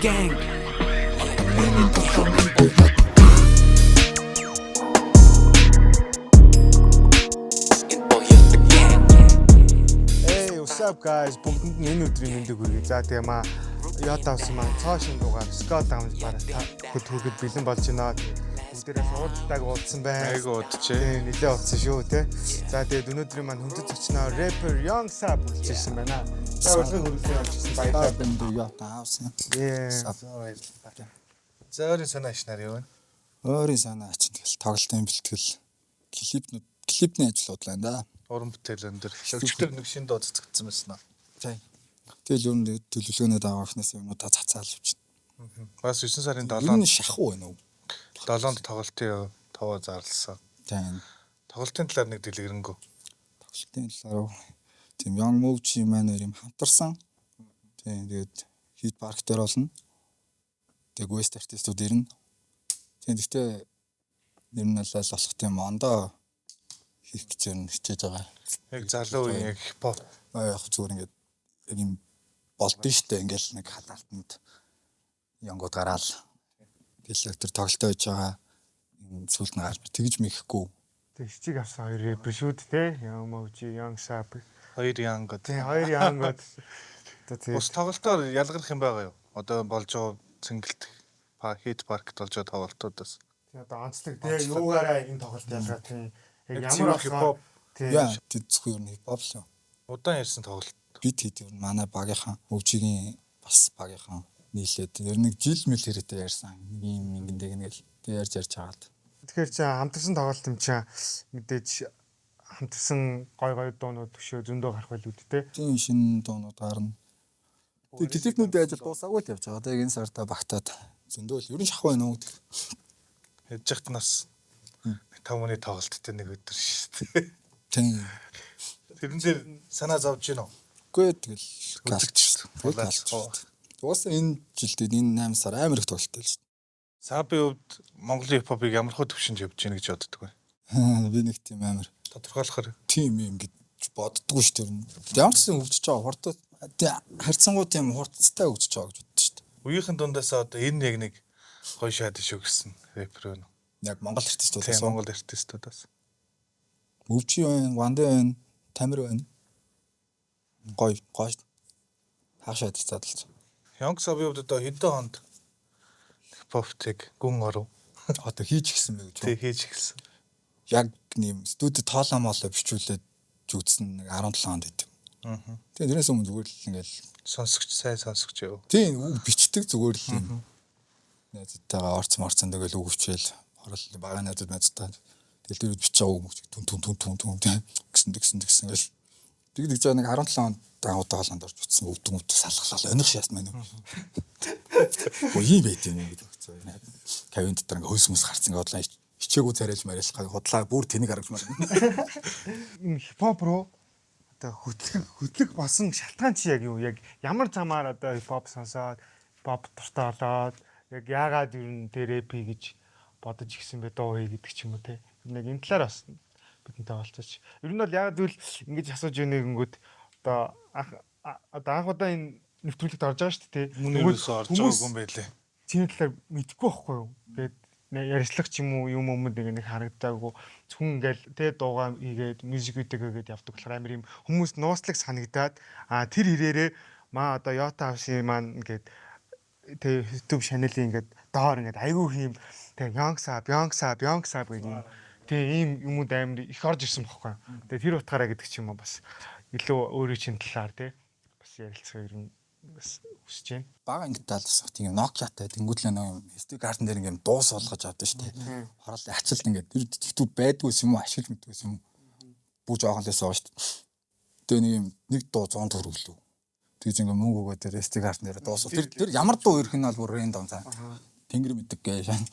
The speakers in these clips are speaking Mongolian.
Gang. Одоо миний тоглоом энэ буяа. Энэ буяа gang. Hey, what's up guys? Бүгдэнд нь энэ өдрийн мэндийг хүргэе. За тэгээ маа Йота авсан маань цоо шин дугаар Скот Даунс бараас та бүхэнд хүргэхэд бэлэн болж байна. Бүгдээрээ уулзтааг уулзсан байна. Айгу удажээ. Тийм, нэлээ удсан шүү, тэ. За тэгээд өнөөдрийн маань хүндэт зочноо rapper Young Sab үлчээсэн байна. За урилгыг хүргэлээ явуулж ирсэн баярлалаа. Бэндүү Йота авсан. Yeah. За өөрийн санаа иш нар юу вэ? Өөрийн санаа ачин тэгэл тоглолтын бэлтгэл клипнүүд клипний ажлууд л байна да. Уран бүтээл өндөр. Өчигдөр нэг шинэ дуу цэцгдсэн байсан аа. Тийм. Тэгэл ер нь төлөвлөгөөнөө дагуулснаас юмнуудаа цацаал явчихна. Бас 9 сарын Ер нь 7-нд шахуу байна уу? 7-нд тоглолтын товоо зарласан. Тийм. Тоглолтын талаар нэг дэлгэрэнгүй. Тоглолтын талаар тийм Young Move маань хоёр юм хамтарсан. Тийм тэгээд Hit Park дээр болно. Тэгээд West артистууд ирнэ. Тийм гэхдээ ер нь аль болох тийм ондоо хийх гэж ер нь хичээж байгаа. Яг залуу үеийн яг хипхоп Аа яг зүгээр ингээд яг юм болдсон штэ ингээл нэг халаалтанд янгууд гараал тэгэл тэр тоглолтоо хийж байгаа юм сүлд нь гарч тэгж мэхэхгүй. Тэг хичиг авсан хоёр рэпер шүү дээ, тэ. Young Moji, Young Sab. хоёр янг гэдэг. Тийм, хоёр Young-од. Одоо тийм. Бус тоглолтоор ялгарх юм байгаа юу? Одоо болж байгаа цэнгэлт хит паркт болж байгаа тоглолтуудаас. Тийм, одоо онцлог тэ юугаараа энэ тоглолт ялгаа тийм. Яг Яг ямар цэвэр болохоор хипхоп. тийм. Яа тэд зөвхөн ер нь хипхоп л юм. Удаан ярьсан тоглолт. Бид хэд ер нь манай багийнхан өвчгийн бас багийнхан нийлээд ер нь нэг жил мэл хэрэгтэй ярьсан. Нэг юм ингэн тэг нэг л тэг ярьж ярьж хагаад. Тэгэхээр чи хамтарсан тоглолт юм чинь мэдээж хамтарсан гой гой дуунууд төшөө зөндөө гарах байл үү те. Тийм шинэ дуунууд гарна. Тэг клипнүүдийн ажил дуусаагүй л явж байгаа. Тэг энэ сарда багтаад зөндөө л ер нь шахуу байна уу гэдэг. Яж хат нас 5 хүний тоглолттой нэг өдөр шүү дээ. Тийм. Тэрэн дээр санаа зовж гин үү? Үгүй тэгэл Үзэгч. галч. Угаасаа энэ жилд энэ 8 сар амар их тоглолт байл шүү Сабын хувьд Монголын хипхопыг ямар хөө төвшөнд явж гин гэж боддог вэ? дээ. Би нэг тийм амар Тодорхойлохоор тийм юм гэж боддгоо шүү дээ. Ямар ч юм хөгжиж байгаа хурд харьцангуй тийм хурдтай хөгжиж байгаа гэж боддоо шүү дээ. үеийнхэн дундаас одоо энэ яг нэг гоё шат шүү гэсэн рэпер байна. Яг Монгол артистуудаас Тийм Монгол артистуудаас. Өвчи байна, Ванды байна, Тамир байна. Гой гой хаашаа задлж. Young Sab-ын хувьд одоо хэдэн хонд хипхоптыг гүн оров. Одоо хийж гисэн бэ гэж. Тэг хийж эхэлсэн. Яг нэм студи тоолоо молоо бичүүлээд зүгдсэн нэг 17 онд идэв. Аа. Тэгээ тэрнээс өмнө зүгээр л ингээл Сонсогч сайн сонсогч юу. тийм үг бичдэг зүгээр л юм. Найзтайгаа орц морцон тэгэл үг бичээл орол бага найзууд найзтай. Тэгэл тэр үед бичиж байгаа үг мөч түн түн түн түн түн тийм гэсэн тэгсэн тэгсэн гэл. Тэг тэг жаа нэг 17 онд удаа хоолонд орж утсан өвдөн өвдөн салгалал оних шаасан маань. Өө ийм байт юм уу гэдэг хэвчээ. Кавин дотор ингээ хөлс мөс гарцсан ингээ худлаа хичээгүү царайлж марилах худлаа бүр тэнэг харагч маар. Энэ хипхоп руу одоо хөтлөх хөтлөх болсон шалтгаан чи яг юу? Яг ямар замаар одоо хипхоп сонсоод хипхоп дуртай болоод яг яагаад ер нь тэр рэп хий гэж бодож ирсэн бэ дуу хий гэдэг ч юм уу те. Ер нь яг энэ талаар бас бидэнтэй олцооч. Ер нь бол яагаад гэвэл ингэж асууж байна гингүүд одоо анх одоо анх удаа энэ нэвтрүүлэгт орж байгаа шүү дээ те. Мөн ерөөсөө орж байгаагүй юм байлээ. Чиний талаар мэдэхгүй байхгүй юу? Тэгээд ярьцлах ч юм уу юм өмнө нэг нэг харагдаагүй зөвхөн ингээл тэ дуугаа хийгээд мьюзик видео хийгээд явдаг болохоор амар юм хүмүүс нууцлаг санагдаад а тэр хэрээрээ маа одоо Йота авсын маань ингээд тэ YouTube channel-ийн ингээд доор ингээд айгүй хийм тэ Young Sab, Young Sab, Young Sab гэдэг юм тэ ийм юмуд амар их орж ирсэн бохгүй. Тэгээ тэр утгаараа гэдэг ч юм уу бас илүү өөрийн чинь талаар тэ бас ярилцах юм бас хүсэж байна. Бага ангидаа л бас тийм Nokia-тай тэнгуүтлээ нэг юм SD картн дээр ингээм дуу суулгаж авдаг шүү дээ. Хороолын ачилт ингээд тэр YouTube байдгүй юм уу ашиглаж мэддэггүй юм уу. Бүү жоохон л байсан шүү дээ. Тэгээ нэг юм нэг дуу 100 төгрөг лүү. Тэгж ингээ мөнгө өгөө тэр SD картн дээр дуу суу. Тэр тэр ямар дуу ирэх нь бол бүр рандом цаа. Тэнгэр мэддэг гээ шан.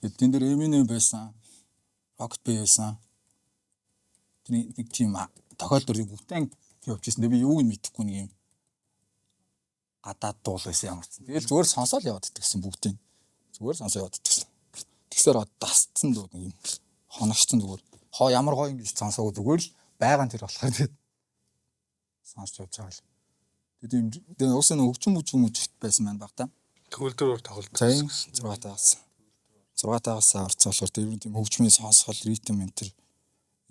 Тэгээд тэн дээр Eminem байсан. Rocket B байсан. Тэр нэг тийм тохиолдол бүгдэн явж ирсэн. Тэгээ би юуг нь мэдэхгүй нэг юм гадаад дуул байсан ямар ч. Тэгэл зүгээр сонсоол яваад идэгсэн бүгдийг. Зүгээр сонсоо яваад идэгсэн. Тэгсээр дасцсан дүү нэг юм хоногчсон зүгээр. Хоо ямар гоё ингэж сонсоогүй зүгээр л байгаа нь тэр болохоор тэгээд сонсч явж байгаа л. Тэгээд юм тэгээд уусаа нэг өвчин мүжин мүжигт байсан маань баг та. Төгөлдөр тоглолт. Тийм 6 таагаас. 6 таагаас орцсон болохоор тэр ер нь тийм хөгжмийн сонсгол, ритм энэ төр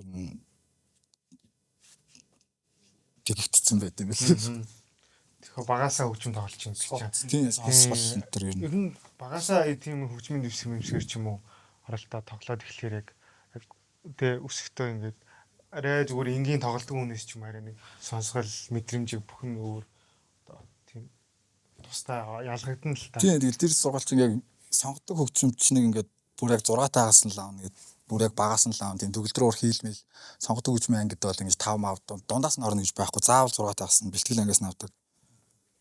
ер нь тэгэгдсэн байт юм билээ. Тэгэхээр багасаа хөгжим тоглож юм гэж. Тийм сонсгол энэ төр ер нь. Ер нь багасаа тийм хөгжмийн дэвсгэр мэмсгэр ч юм уу оролдоо тоглоод эхлэхээр яг тэ өсөхдөө ингээд арай зүгээр энгийн тоглолтын хүнээс ч юм арай нэг сонсгол мэдрэмжийг бүх нь өөр одоо тийм тусдаа ялгагдана л та. Тийм тэгэл тэр сургаалч яг сонгодог хөгжимчнийг ингээд бүр яг 6 таагаас нь л аавна гэд бүр яг багаас нь л аавна тийм төгөлдөр уур хийлмэл сонгодог хөгжмийн ангид бол ингэж 5 мав дундаас нь орно гэж байхгүй заавал 6 таагаас нь бэлтгэл ангиас нь авдаг.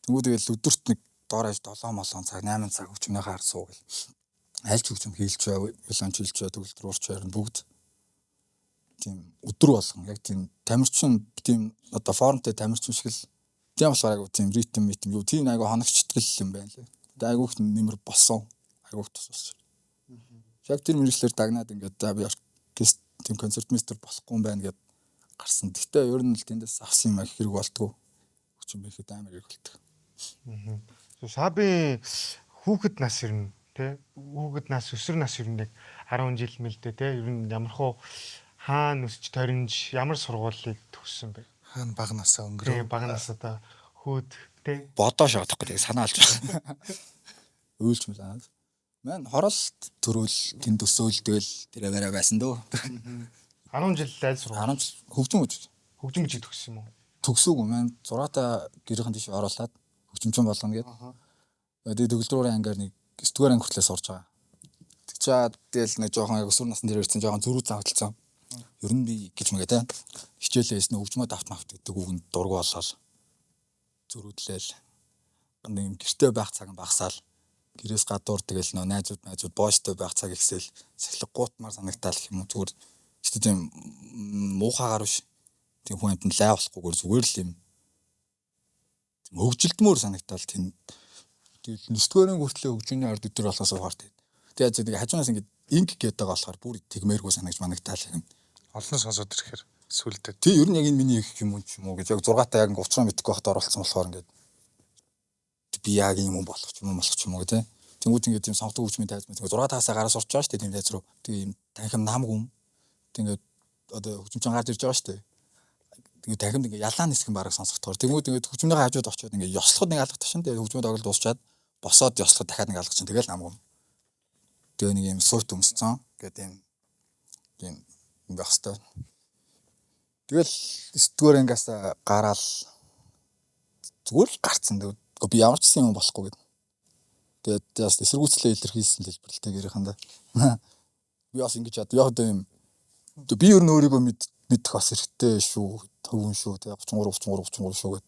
Тэнгүү тэгэл өдөрт нэг дор хаяж 7 молон цаг 8 цаг хөгжмийнхаа хар суугал. Аль ч хөгжим хийлч бай, виолонч хийлч бай, төгөлдөр уурч байр нь бүгд тийм өдөр болгон яг тийм тамирчин тийм одоо формтой тамирчин шиг л тийм болохоор айгу тийм ритм ритм юу тийм айгу хоногчтгал юм байна лээ. Тэгээ айгу их нэмэр болсон. Айгу их тус болсон. Яг тэр мэргэжлээр дагнаад ингээд за би оркестр тийм концертмейстер болохгүй юм байна гэд гарсан. Гэхдээ ер нь л тэндээс авсан юм их хэрэг болтгоо. Хүчин бэхэд амар хэрэг болтго. Сабын хүүхэд нас ер нь тэ хүүхэд нас өсвөр нас ер нь яг 10 жил мэлдэ тэ ер нь ямар хуу хаана өсч торинж ямар сургуулийг төгссөн бэ? Хаана бага насаа өнгөрөв. Тэгээ бага нас одоо хүүд тэ Бодоо шаардахгүй тэгээ санаа алж байгаа. Уйлж мэлээ. Мэн хороолт төрөөл тэнд өсөөл тэгэл тэр аваараа байсан дөө. 10 жил аль сургууль 10 жил хөгжим үж хөгжим жиг төгссөн юм уу? төгсөөгүй мэн 6 та гэрийнхэн тийш оруулаад хөгжимчин болгоно гэд. Тэгээ төгөлдрөөрийн ангаар нэг 9 дугаар анги хүртлээр сурж байгаа. Тэгчээд тэгэл нэг жоохон яг өсвөр насны дээр ирсэн жоохон зөрүү завдалцсан. Ер нь би гэж мэгэ те. Хичээлээ хийсэн хөгжмөө давт мафт гэдэг үгэнд дургу болол зөрүүдлээл. Нэг юм гэрте байх цаг нь багасаал. Гэрээс гадуур тэгэл нөө найзууд найзууд боожтой байх цаг ихсэл сахилга гуутмаар санагдаал гэх юм уу зүгээр гэтээ тийм муухагаар биш. Тийм хүн амьтанд лай болохгүйгээр зүгээр л юм тийм хөгжилдмөр санагдаал тийм тэгэл 9 дугаар анги хүртлээр хөгжмийн ард өдөр болохоос суугаар тэгээд тэгээд нэг хажуунаас ингээд инг гэдэг байгаа болохоор бүр тэгмээргүй санагч манагдаал юм. Олон сонсоод ирэхээр сүлдээ. Тий ер нь яг энэ миний их юм уу ч юм уу гэж яг 6 та яг ингээд учраа мэдэхгүй байхад оролцсон болохоор ингээд би яг юм уу болох ч юм уу болох ч юм уу гэх тий. Тэнгүүд ингээд тийм сонгодог хөгжмийн тайз мэт 6 таасаа гараа сурч байгаа шүү дээ тийм тайз руу. Тэгээ юм танхим нам гүм. Тэг ингээд одоо хөгжимчин гарч ирж байгаа шүү дээ. Тэгээд танхимд ингээд ялаан нисгэн бараг сонсохдохоор тэнгүүд ингээд хөгжмийнхээ хажууд очиод ингээд ёслоход нэг алга ташин тэгээд хөгжмөө тоглол дуусчаад босоод ёслоход дахиад нэг алга чинь тэгэл нам гүм. Тэгээ нэг юм суут өмсцэн гэдэг юм юм юм байх хэвээр. Тэгэл 9 дугаар ангиас гараал зүгээр л гарцсан. Тэгвэл би ямар ч гэсэн юм болохгүй гэдэг. Тэгээд бас эсэргүүцлээ илэрхийлсэн хэлбэрлээ гэрийнхэндээ. Би бас ингэж яд. Яг одоо юм би ер нь өөрийгөө мэдэх бас хэрэгтэй шүү. Төвөн шүү. Тэгээ 33 33 33 шүү гэд.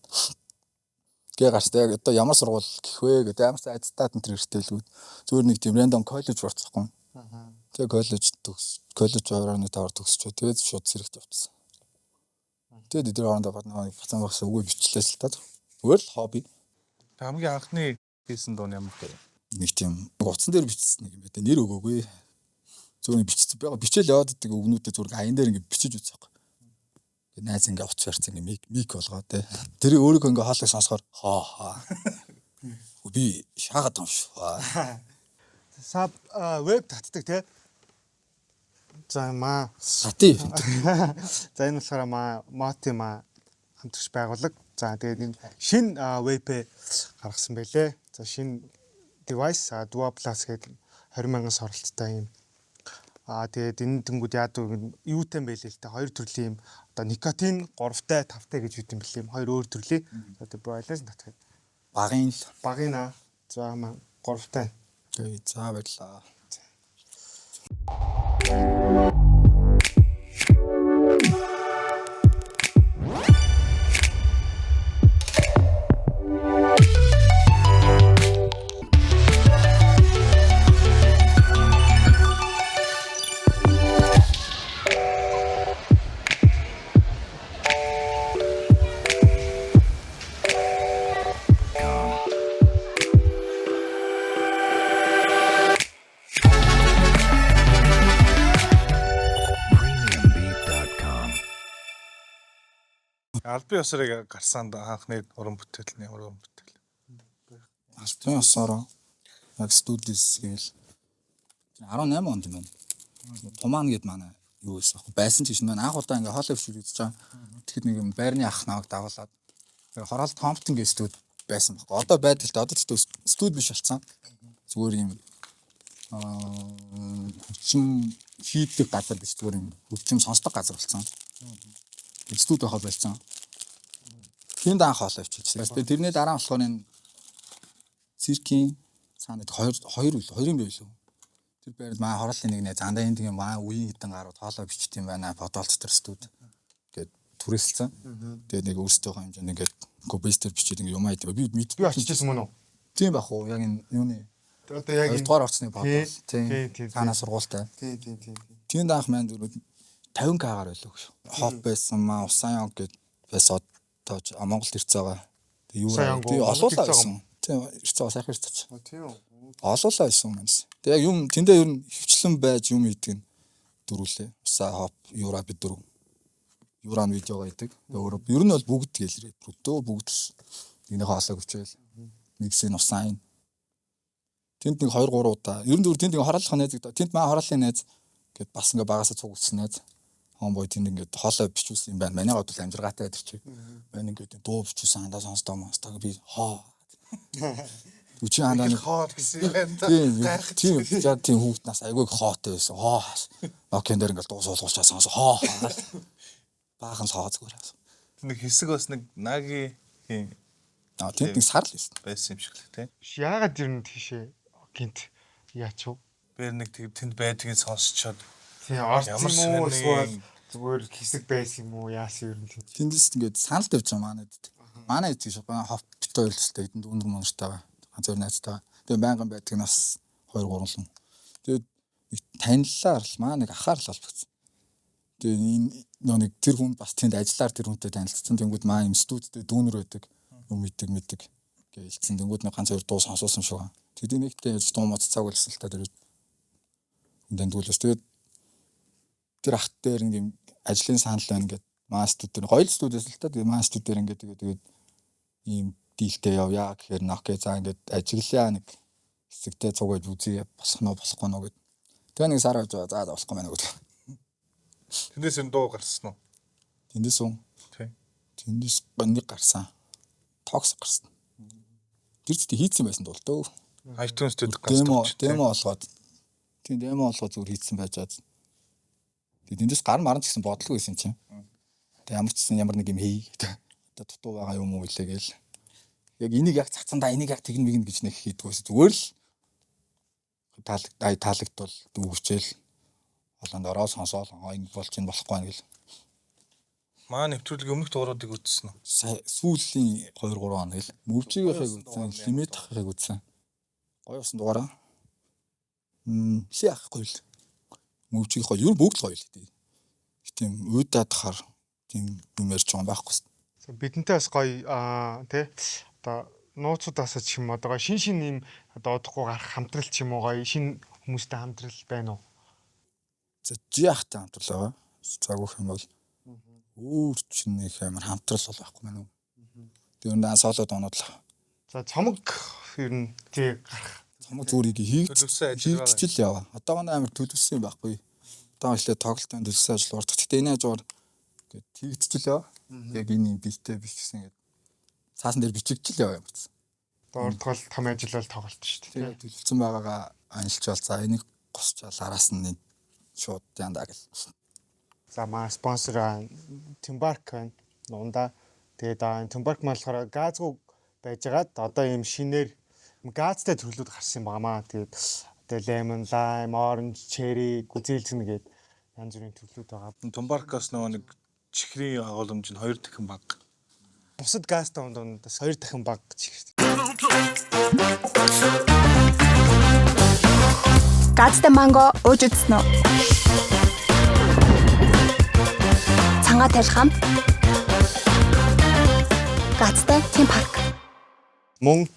Гээ гарчтай яг одоо ямар сургууль гэх вэ гэдэг ямар ч айцтаад энэ төр хэрэгтэй л үү. Зүгээр нэг тийм random college орцохгүй. Тэгээ коллеж төгс коллеж 2.5-аар төгсчөө. Тэгээд шууд сэрэгт явчихсан. Тэгээд эдгээр хоорондоо бат нэг бацаан багс үгүй бичлээ л та. Зүгээр л хобби. Хамгийн анхны хийсэн дуу нь ямар вэ? Нэг тийм утсан дээр бичсэн нэг юм байна. Нэр өгөөгүй. Зүгээр нэг бичсэн. Би бичээл яваад идэг өгнүүдээ зүгээр аян дээр ингэ бичиж үзэх байхгүй. Тэгээд найз ингээ утас барьсан ингээ мик мик болгоо те. Тэр өөрийгөө ингээ хоолой сонсохоор хоо хоо. Би шаагаад юм шүү. Саб веб татдаг те. За маа Сати. За энэ болохоор маа Моти маа хамтрагч байгууллага. За тэгээд энэ шинэ веб гаргасан байлээ. За шинэ device Duo Plus гэдэг 20 мянган соролттой юм. Тэгээд энэ тэнгууд яадаг вэ? Юутай юм бэ лээ л дээ. Хоёр төрлийн юм одоо никотин 3-тай 5-тай гэж үт юм бэлээ юм. Хоёр өөр төрлийн. За тэгээд байлаас татхад. Багын л. Багын аа. За маа 3-тай. Тэгээ за баярлаа. Premiumbeat.com. Албан ёсоор гарсан анхны уран бүтээл нь ямар уран бүтээл? Алтан ёсоор Яг студиэс гээл 18 онд юм байна. Тумаан гэд манай юу байсан аахгүй байсан ч гэсэн маань анх удаа ингээ хоолой бичиж үзэж байгаа. Тэгэхэд нэг юм байрны ах намайг дагуулад тэгээ Хороол Томптон гэх студ байсан байхгүй. Одоо байдаг л да. Одоо тэгтээ студ биш болсон. Зүгээр юм хөгжим хийдэг газар биш, зүгээр юм хөгжим сонсдог газар болсон. Студ байхаа болсон. Тэнд анх хоолой бичиж. Тэгээ тэрний дараа болохоор энэ циркийн цаана хоёр хоёр үл хоёрын байлуу. Тэр байранд маа хорооллын нэг нэ зандаа энд тийм маа үеийн хитэн гарууд хоолой бичт юм байна. Бодолц төр студ гээд түрээсэлсэн. Тэгээд нэг өөрсдийнхөө хэмжээнд ингээд копистер бичээд ингээд юм аа идэв. Би Би очиж исэн мөн үү? Тийм байх уу? Яг энэ юуны Одоо яг хоёр дугаар орцны бодол. Тийм, Тийм. Цаанаа сургуультай. Тийм тийм тийм. Тэнд анх маань зүгээр 50 к-гаар байлаа гэж. Хоп байсан маа усан яг гэд байсан одоо Монголд ирцээ байгаа. Тэг юу Усан тий Монголд олуулаа ирцээ байсан. Тийм ирцээ байгаа сайхан ирцээ. Тийм үү. Олуулаа байсан юм байна. Тэг яг юм тэндээ ер нь хөвчлэн байж юм хийдэг нь дөрүүлээ. Усаа хоп юра бид дөрөв. Юран видеого хийдэг. Тэг өөрөө ер нь бол бүгд гээл рэпрүүдөө бүгд л нэгнийхээ хоолойг өчөөл. Миксийн усан юм. Тэнд нэг 2 3 удаа. Ер нь зүгээр тэнд нэг хорооллох найз гэдэг. Тэнд маа хорооллын найз гэд бас ингээ багасаа цуг үссэн найз. Хомбой тэнд ингээд хоолой бичүүлсэн юм байна. Манай гот бол амжиргаатай тэр чиг. Мань ингээд дуу бичүүлсэн хандаа сонсдоо монстоо би хоо. Үчи хандаа нэг Хоол гэсэн юм байна да. Тийм, Гайхаж. тийм, за тийм хүүхд нас айгүй их хоотой байсан. Хоо. Nokia дээр ингээл дуу суулгуулчаа сонсоо. Хоо. Баахан л хоо зүгээр. Нэг хэсэг бас нэг наги хин Аа тэнд нэг сар л байсан. байсан юм шиг л тий. Яагаад ер нь тийшээ гинт яач вэ? Би нэг тэнд байдгийг сонсчоод Тийм орц Ямар юм уу сонин. эсвэл зүгээр хэсэг байсан юм уу яасан ер нь тийм. Тэндээс ингээд санал тавьж байгаа манай хэд. Манай хэд гэж байна. Хоп бит хоёр л хэвээр хэдэн дүүнер монортойгоо ганц хоёр найзтайгаа. Тэгээ байнгын байдаг нь бас 2 3 л. Тэгээд нэг танилаар л маа нэг ахаар л холбогдсон. Тэгээ энэ нөө нэг тэр хүн бас тэнд ажиллаар тэр хүнтэй танилцсан. Тэнгүүд маа юм студидтэй дүүнер байдаг юм идэг мэддэг гэж хэлсэн. Тэнгүүд нэг ганц хоёр дуу сонсуулсан шиг байна. Тэгээд нэгтэй яаж дуу моццааг болсон л та тэр дандгуулс. Тэгээд тэр ах дээр нэг юм ажлын санал байна гэд маа студ дээр гоё л студиэс л та. Тэгээд маа студ дээр ингээд тэгээд тэгээд ийм дийлтэй явъя гэхээр нокей за ингээд ажиглая нэг хэсэгтээ цугаж үзье болох нь уу болохгүй нь уу гэд. Тэгээ нэг сар авч байгаа. За за болохгүй байна гэдэг. тэндээс энэ дуу гарсан уу? Тэндээс үү? Тий. Тэндээс нэг гарсан. Токс гарсан. Тэр зүйтэй хийцэн байсан дуу л дөө. iTunes дээр гарсан. Демо демо олгоод. Тийм демо олгоод зүгээр хийцэн байж чад. Тэгээ тэндээс гар маран ч гэсэн бодлого байсан юм чинь. Тэгээ ямар ч гэсэн ямар нэг юм хий. Одоо дутуу байгаа юм уу илээ гээл. Яг энийг яг цацандаа энийг яг тэгнэ мэгнэ гэж нэг хийдгүү байсан. Зүгээр л таалаг ай таалагдвал дүүгчээл олонд ороо сонсоол аа энэ болж энэ болохгүй байна гэл. Маа нэвтрүүлгийн өмнөх дугааруудыг үзсэн үү? Сая сүүлийн 2 3 хоног л мөвжигийнхийг үзсэн, лимит ахыг үзсэн. Гоё усан дугаараа. Ли ах гоё л. Мөвжигийнх гоё, ер нь бүгд л гоё л тий. Тийм уйдаадахаар тийм юм ярьж байгаа юм байхгүй. За, Бидэнтэй бас гоё аа тий одоо нууцудаас ч юм одоо гоё шин шин юм одоо удахгүй гарах хамтрал ч юм уу гоё шин хүмүүстэй хамтрал байна уу? За жи ахтай хамтрал байгаа. Загвах юм бол өөр чинь нэг амар хамтрал бол байхгүй мэн үү. Тэр нь соло дуунууд л. За цомог ер нь тий гарах Цомог зүгээр хийгд Төлөвлөсөн ажил байгаа. хийгдчихэл яваа. Одоо манай амар төлөвлөсөн юм байхгүй. Одоо эхлээ тоглолтын төлөвлөсөн ажил ордог. Гэтэ энэ хажуугаар ингээд хийгдчихэл яваа. Яг энэ юм битэй биш гэсэн ингээд цаасан дээр бичигдчихэл яваа юм байна. одоо урдгал том ажил бол тоглолт шүү дээ. Тэгээ төлөвлөсөн байгаагаа анилчвал за энийг госчаал араас нь нэг шууд яндаа гэл. За маа спонсор Тимбарк байна. Нундаа. Тэгээд Тимбарк маань болохоор газгүй байжгаад одоо ийм шинээр газтай төрлүүд гарсан юм байгаамаа. Тэгээд одоо lemon, lime, orange, cherry, гүзээлзгэнэ гээд янз бүрийн төрлүүд байгаа. Тумбаркаас нөгөө нэг чихрийн агуулмж нь хоёр дахин бага. Бусад газтай унд бас хоёр дахин бага гэж хэлсэн. Газтай манго ууж үзсэн үү? Цангаа тарих хамт. Газтай Тим парк. Мөн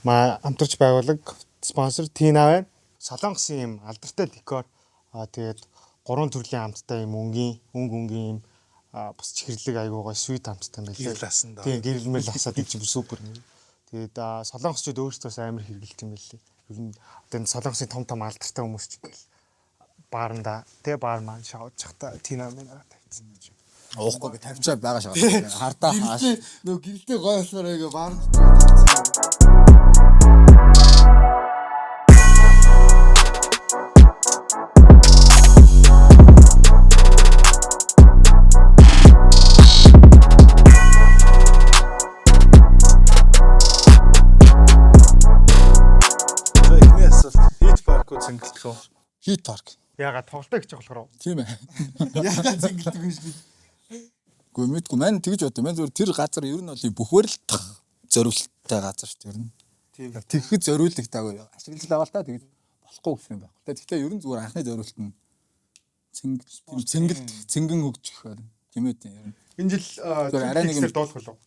маа хамтарч байгуулаг спонсор Тина байна. Солонгосын юм алдартай декор тэгээд гурван төрлийн амттай юм өнгийн, өнгө өнгийн юм бас чихэрлэг айгуу гоё sweet амттай юм байлээ. Гэрэл асан даа. Тийм гэрэл мэл асаад чи супер. Тэгээд солонгосчууд өөрсдөө бас амар хэрэгэлт юм байлээ. Ер нь одоо энэ Солонгосын том том алдартай хүмүүс ч ингээл бааранда тэ баар маань шавж чахта Тина мина тавьчихсан гэж. Уухгүй гэ тавьчаа байгаа шагаа. Хардаа хааш. Нөө гэрэлтэй гой болохоор ингээ баарн тавьчихсан. За эхний асуулт. Хит парк уу цэнгэлдэх үү? Хит парк. Ягаад тоглолтоо гэж болохоор уу? Тийм ээ. Ягаад зингэлдэг юм шиг. Гүй мэдгүй мань тэгж бодсон. Мань зүгээр тэр газар ер нь бол юм бүхвэрлэх зориулттай газар шүү дээ ер нь. Тийм. Тэгэхэд зориулагдаагүй. Ашиглал аваа л та тэгж болохгүй гэсэн юм байхгүй. Гэхдээ ер нь зүгээр анхны зориулт нь цэнг тийм цэнгэлт цэнгэн хөгжих байх. Тийм ээ тийм ер нь. Энэ жил Зүгээр арай нэг юм- дуулах болов.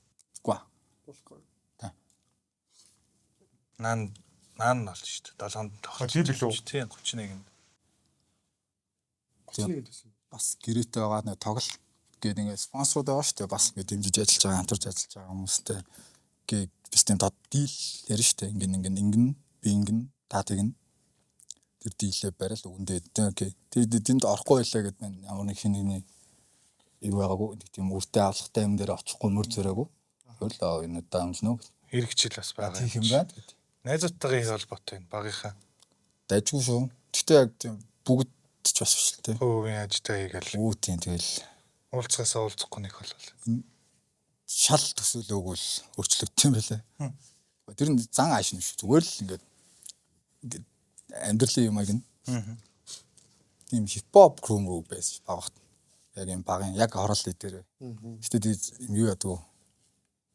Үгүй. Дуулахгүй. Наан наан нь болно шүү дээ. 7-нд А, тийм билүү? Тийм 31-нд. 31-нд төсөн. Бас гэрээтэй байгаа нэг тоглолт гэдэг ингээд спонсорууд байгаа шүү дээ. Бас ингээд дэмжиж ажиллаж байгаа, хамтарч ажиллаж байгаа хүмүүстэй гээ бас тийм дод дийл ярина шүү дээ. Ингээд ингээд ингэн би ингэн та тэгнэ. Тэр дийлээ барайл өгөндөө дээ. Окей. Тэгээд тэнд орохгүй байлаа гэд мань ямар нэг хин нэгний юу байгаагүй. Нэг тийм үртэй авлахтай юм дээр очихгүй мөр зөрөөгүй. Хөл аа энэ удаа амжина уу. Хэрэгжил бас байгаа. Тийм юм байна. Найзуудтайгаа их холбоотой энэ багийнхаа. Дайжгүй шүү. Гэтэ яг тийм бүгд ч бас биш л тийм. Хувийн ажтай хийгээл Үү тийм тэгэл уулзахаасаа уулзахгүй нэг болол. шал төсөөлөөгүй л өөрчлөгдсөн юм байлаа. Тэр нь зан ааш нь шүү. Зүгээр л ингээд ингээд амьдралын юм аг нь. Тийм хипхоп крум руу байсан багт. Яг юм багын яг хороол дээр. Гэтэ тийм юм юу яадаг вэ?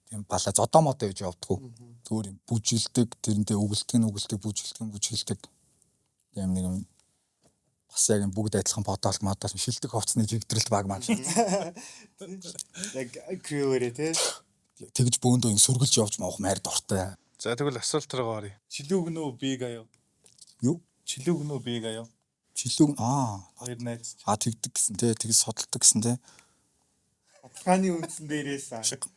Тийм бала зодоо модоо гэж явдггүй. Зүгээр юм бүжгэлдэг, тэрнтэй үгэлдэг нь үгэлдэг, бүжгэлдэг нь бүжгэлдэг. Тийм нэг юм бас яг юм бүгд адилхан бодоол модоол шилдэг хувцсны жигдрэлт баг маань. Яг crew-ээрээ тий. Тэгж бөөндөө юм сөргөлж явж маах майр дуртай. За тэгвэл асуулт руу оръё. Чилүүг нүү биг аяа? Юу? Чилүүг нүү биг аяа? Чилүүг аа Хоёр найз. а тэгдэг гэсэн те тэгж судалдаг гэсэн те. Хааны үндсэн дээрээс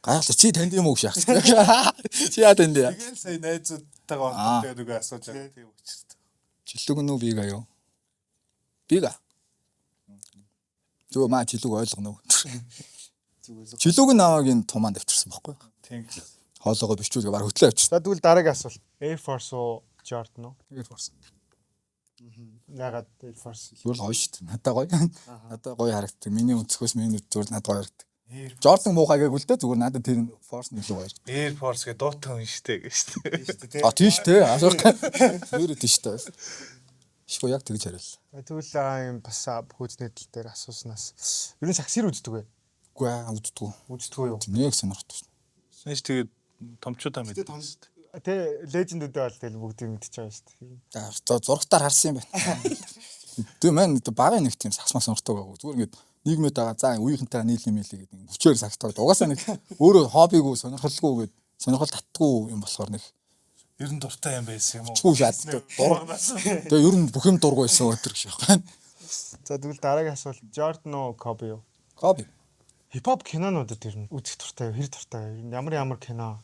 Гайхалтай чи танд юм уу гэж яах. Чи яа танд яа? Тэгэл сая найзуудтайгаа холбоотой нөгөө асууж байгаа тийм учраас. Чилүүг нүү биг аяа. Биг а. Зүгээр маа чилүүг ойлгоно уу? Чилүүг нь намайг энэ тумаанд авчирсан байхгүй юу? Тийм. Хоолоогоо бичүүлгээ баг хөтлөө авчирсан. За тэгвэл дараагийн асуулт. Air Force уу Jordan уу? Air Force. Ягаад Air Force? Зүгээр л гоё шүү дээ. Надад гоё. Надад гоё харагддаг. Миний өнцгөөс миний зүгээр надад гоё харагддаг. Air Jordan муухай гээгүй л дээ. Зүгээр надад тэр нь Force нь илүү гоё. Air Force гэ дуутай хүн штэ гэж штэ. А тийм шүү дээ. Асуух. Нэрээ тийм шүү дээ. Шгүй яг тэгж хариуллаа. За, Тэгвэл юм бас хүйцний тал дээр асууснаас ер нь саксир үздэг вэ? Үгүй аа үддэггүй. Үздэггүй юу? Нэг сонирхдаг. Санийч тэгээд томчуудаа мэдээ. Тэ лежендүүдээ бол тэгэл бүгдийг мэдчихэж байгаа шүү дээ. За зургатаар харсан юм байна. Тэгээ мань багын нэг тийм сакс мас сонирхдаг байгаагүй. Зүгээр ингээд нийгмээд байгаа за үеийнхэнтэйгээ нийлэм мэлээ гэдэг нэг хүчээр сакс тоглоод угаасаа нэг өөрөө хоббигүй сонирхолгүй гээд сонирхол татдаггүй юм болохоор нэг Ер нь дуртай юм байсан юм уу? чүү шаарддаг. Тэгээ ер нь бүх юм дургу байсан өтер гэж байна. За тэгвэл дараагийн асуулт Jordan уу Kobe юу? Коби. Хипхоп кинонуудад ер нь үзэх дуртай юу? Хэр дуртай юу? Ер нь ямар ямар кино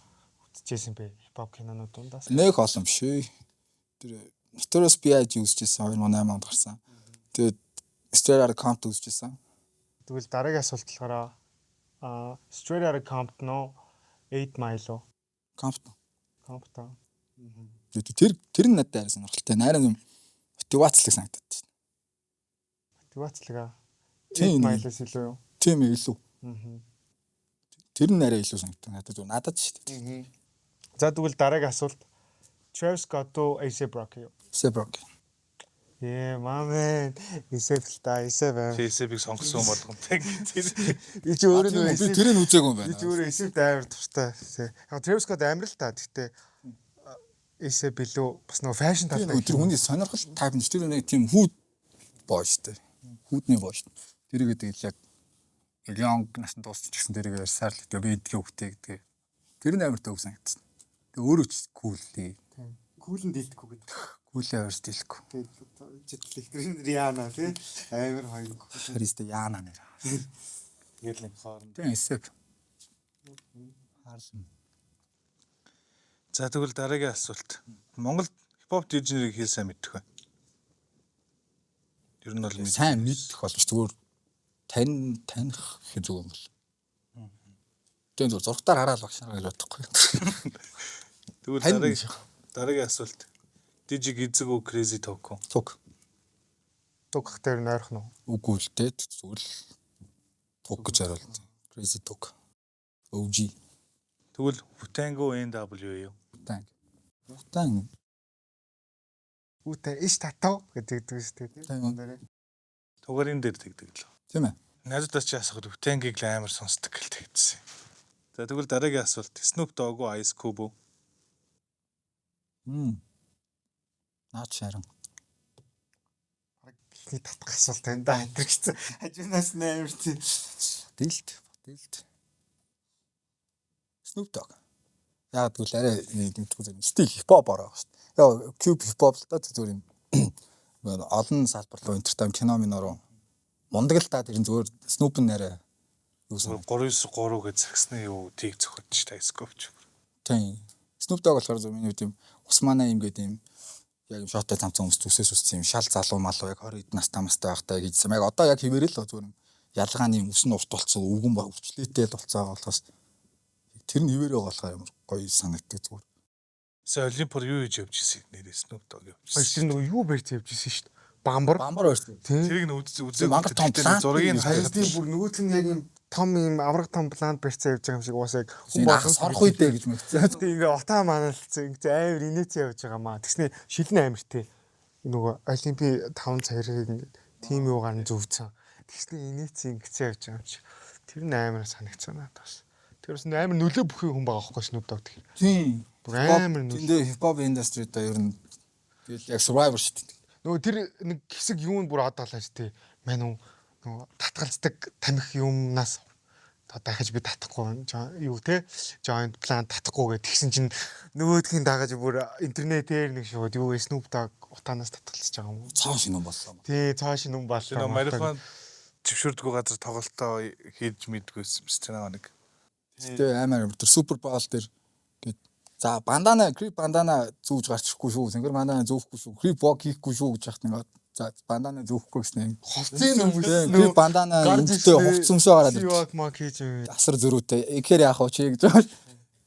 үзчихсэн бэ? Хипхоп кинонууд дундаас. Нэг олон биш ээ. Тэр Notorious B.I.G. үзчихсэн 2008 онд гарсан. Тэгээд Straight Outta Compton үзчихсэн. Тэгвэл дараагийн асуулт болохоор Straight Outta Compton уу 8 Mile уу? Compton. Compton. Тэр тэр нь надад арай сонирхолтой. Нарийн юм мотивацлог санагдаад байна. Мотивацлага. Тийм. 8 Mile-аас илүү юу? Тийм ээ илүү. Тэр нь арай илүү санагдав. Надад зүгээр надад ч шүү дээ. За тэгвэл дараагийн асуулт Travis Scott уу A$AP Rocky юу? Sebrok. Ээ, мамэн. A$AP л та, A$AP аим. TSB-г сонгосон хүн болгонтэй. Би чи өөрөө Би нөгөө тэрийг үзээгүй юм Би байна. чи өөрөө A$AP амар дуртай. Яг Travis Scott амар л та. Гэхдээ A$AP илүү бас нөгөө фэшн Тэр талтай. тэр хүний сонирхол тайп нь тэр нэг тийм хүүд боо шүү дээ. Хүүдний боо шүү дээ. Тэрийг тэгэл яг Young насанд дууссан ч гэсэн тэрийг ярьсаар л тэгээ би эдгээ хөвгтэй гэдэг. Тэр нь амар төв санагдсан. Тэгээ өөрөө ч кул лээ. Күүлэн дийлдэхгүй гэдэг. Кулээ орж дийлэхгүй. Тэгээд житлэх тэр Риана тий амар хоёр. Харистэ яана нэр. Тэгэл нэг хооронд. Тийм эсэп. Харлан. За тэгвэл дараагийн асуулт. Монгол Хипхоп DJ-ийг хэл сайн мэдэх вэ? Ер нь бол мэдэх. Сайн мэдэх болж зүгээр таних гэх зүг юм бол. Тэгээ зүгээр зургатаар хараад багш нар гэж бодохгүй. Тэгвэл Тань дараагийн асуулт. DJ гизэг үү Crazy Talk уу? Туг. Тугах дээр нь ойрхон уу? Үгүй л дээ зүгээр л туг гэж хариулт. Crazy Talk. OG. Тэгвэл Wu-Tang уу NWA юу? Wu-Tang. Wu-Tang. Үүтэй иш татав гэдэг шүү дээ. Тийм. Тугарын дээр тэгдэг л. Тийм ээ. Найзуудаас чи асахад Wu-Tang-ийг л амар сонсдог гэл тэгдсэн. За тэгвэл дараагийн асуулт. Snoop Dogg уу Ice Cube үү? Наач харин. Эхний татах асуулт энэ да энэ гэсэн. Хажуунаас нь амар тий. Дэлт, дэлт. Snoop Dogg. Яг тэгвэл арай мэдгүй зэрэг стил хипхоп ороо шүү дээ. Яг Cube хипхоп л да зүгээр юм. Олон салбар руу entertainment кино минь руу мундаг л да тэр нь зүгээр Snoop нь арай юу сан. 393 гэж загсны юу тийг зөхөд ч Ice Cube ч. Тийм. Snoop Dogg болохоор зөв миний хувьд юм Усмана юм гэдэг юм яг юм шотой цамцсан хүмүүс зүсээс үссэн юм шал залуу малуу яг 20 эд настай мастай байхдаа хийжсэн. Яг одоо яг хിവэрэл л зүгээр юм ялгааны юм үс нь урт болцсон өвгөн ба өвчлөөтэй л болцоо байгаа болохоос тэр нь хിവэрээ болохоор ямар гоё санагддаг зүгээр. Сая Олимпор юу хийж явж ирсэн нэрээ Snoop Dogg явж Хоёр ирсэн. тэр нөгөө юу барьж явж ирсэн шүү дээ. Бамбар. Бамбар байсан. Тийм. Тэрийг нь үзээ Мангар том план зургийг нь Хоёр харахад тийм бүр нөгөөт нь яг юм том юм авраг том план барьцаа явж байгаа юм шиг угаасаа яг Хүн болгон сорох үедээ гэж мэдсэн. Тийм ингээ утаа маналцсан ингээ амар инээц явж байгаа маа. Тэгснэ шилэн амар тий. Нөгөө Олимпи 5 цагийг ингээ тим юугаар нь зөвцөн. Тэгснэ инээц ингэцээ явж байгаа юм чи. Тэр нь амар санагцсан надад бас. Тэр бас амар нөлөө бүхий хүн байгаа байхгүй Snoop Dogg тэгэхээр. Тийм. Бүр амар нөлөө. Тэндээ хипхоп индастри одоо ер нь тэгэл яг survivor шүү дээ. Нөгөө тэр нэг хэсэг юу нь бүр одоолаач тий. Мань үү нөгөө татгалздаг тамхи юмнаас одоо дахиж би татахгүй юу те joint plan татахгүй гэх тэгсэн чинь нөгөөдхийн дагаж бүр интернетээр нэг шууд юу вэ Snoop Dogg утаанаас татгалзаж байгаа юм уу? Цоо шинэ болсон. Тий, цоо шинэ юм боллоо. Тэр марихуан зөвшөөрдгөө газар тоглолтоо хийж мэдгүйсэн мэт тэр нэг. Гэтэ амар тэр Super Bowl дээр гээд за бандана Crip бандана зүүж гарч ирэхгүй шүү. Сэнгэр бандана зүүхгүй шүү. Crip walk хийхгүй шүү гэж яхад нэг за бандана зүүхгүй гэсэн. Хувцсыг өмссөн. Crip бандана өмстэй хувцс өмсөө гараад ирсэн. Сивак мак хийж юм. Асар зөрүүтэй. Ихээр яах вэ чи гэж байна.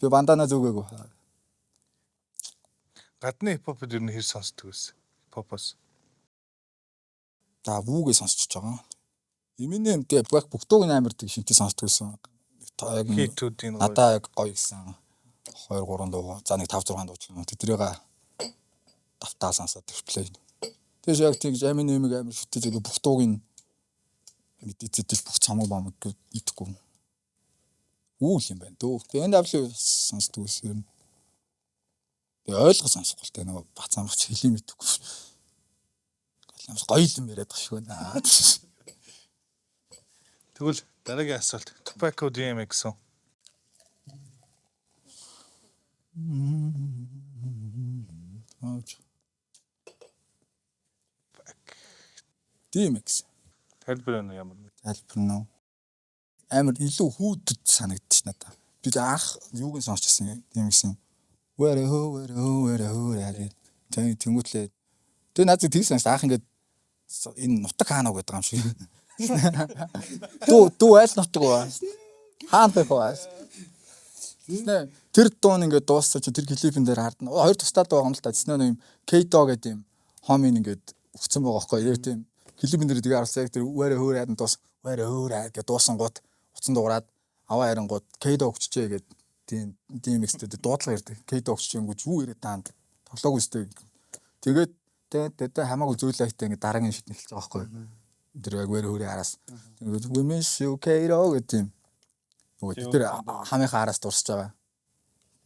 Би бандана зүүгээгүй. Гадны хипхопод ер нь хэр сонсдог байсан? Хипхопоос. За вүүгээ сонсчиж байгаа. Eminem тэгээ бүх бүх дууг нь амар тэг шинтэй сонсдог байсан. Яг Хитүүдийн гоё. надаа яг гоё гэсэн 2 3 дуу. За нэг 5 6 дуу ч юм уу. Тэдрийг давтаа сонсоод replay. Тэгээс яг тэгж Eminem-ийг амар шүтэж яг бүх дууг нь мэдээцэдэл бүх цамаг бамаг идэхгүй. Үйл юм байна дөө. Тэгээ NW сонсдог байсан юм. Тэгээ ойлгож сонсохгүй л тэ нөгөө бац амгач хэлий мэдэхгүй. Гоё юм яриад байгаа шүү наа. Тэгвэл дараагийн асуулт. Tupac уу DMX үү? Аач. DMX Тайлбар нь ямар вэ? тайлбар нь амар илүү хүүдэд санагдчих надад. Би анх юуг нь сонсчихсан DMX-ийн Where ho where ho where ho where тэг тэнгуүтлээ. Тэгээ надад тийм санагд анх ингээд энэ нутаг хаана уу гэдэг юм шиг. Дүү аль нутаг вэ? Хаана байх вэ? Тэснэ тэр дуун ингээд дууссан чи тэр клипэн дээр хардна. Хоёр тусдаа дуу байгаа юм л та. Тэснэ нэг юм K-Dog гэдэг юм хомын ингээд өгцөн байгаа байхгүй. Яг тийм клипэн дээр тэгээ харсан яг тэр вэрэ хөөр айдан дуус вэрэ хөөр ай гэдэг дуусан гут утсан дуурайд аваа ярингууд K-Dog өгчжээ гэдэг тийм DMX-тэй дуудлага ирдэг. K-Dog өгчжээнгүүч юу яриад таанд тоглоогүй сте. Тэгээд тэ тэ хамаагүй зүйл айтаа ингээд дараагийн шид эхэлж байгаа байхгүй. Тэр яг вэрэ хөөрийн араас. Тэгээд we miss you K-Dog гэдэг тийм нөгөө тэр хамынхаа араас дурсаж байгаа.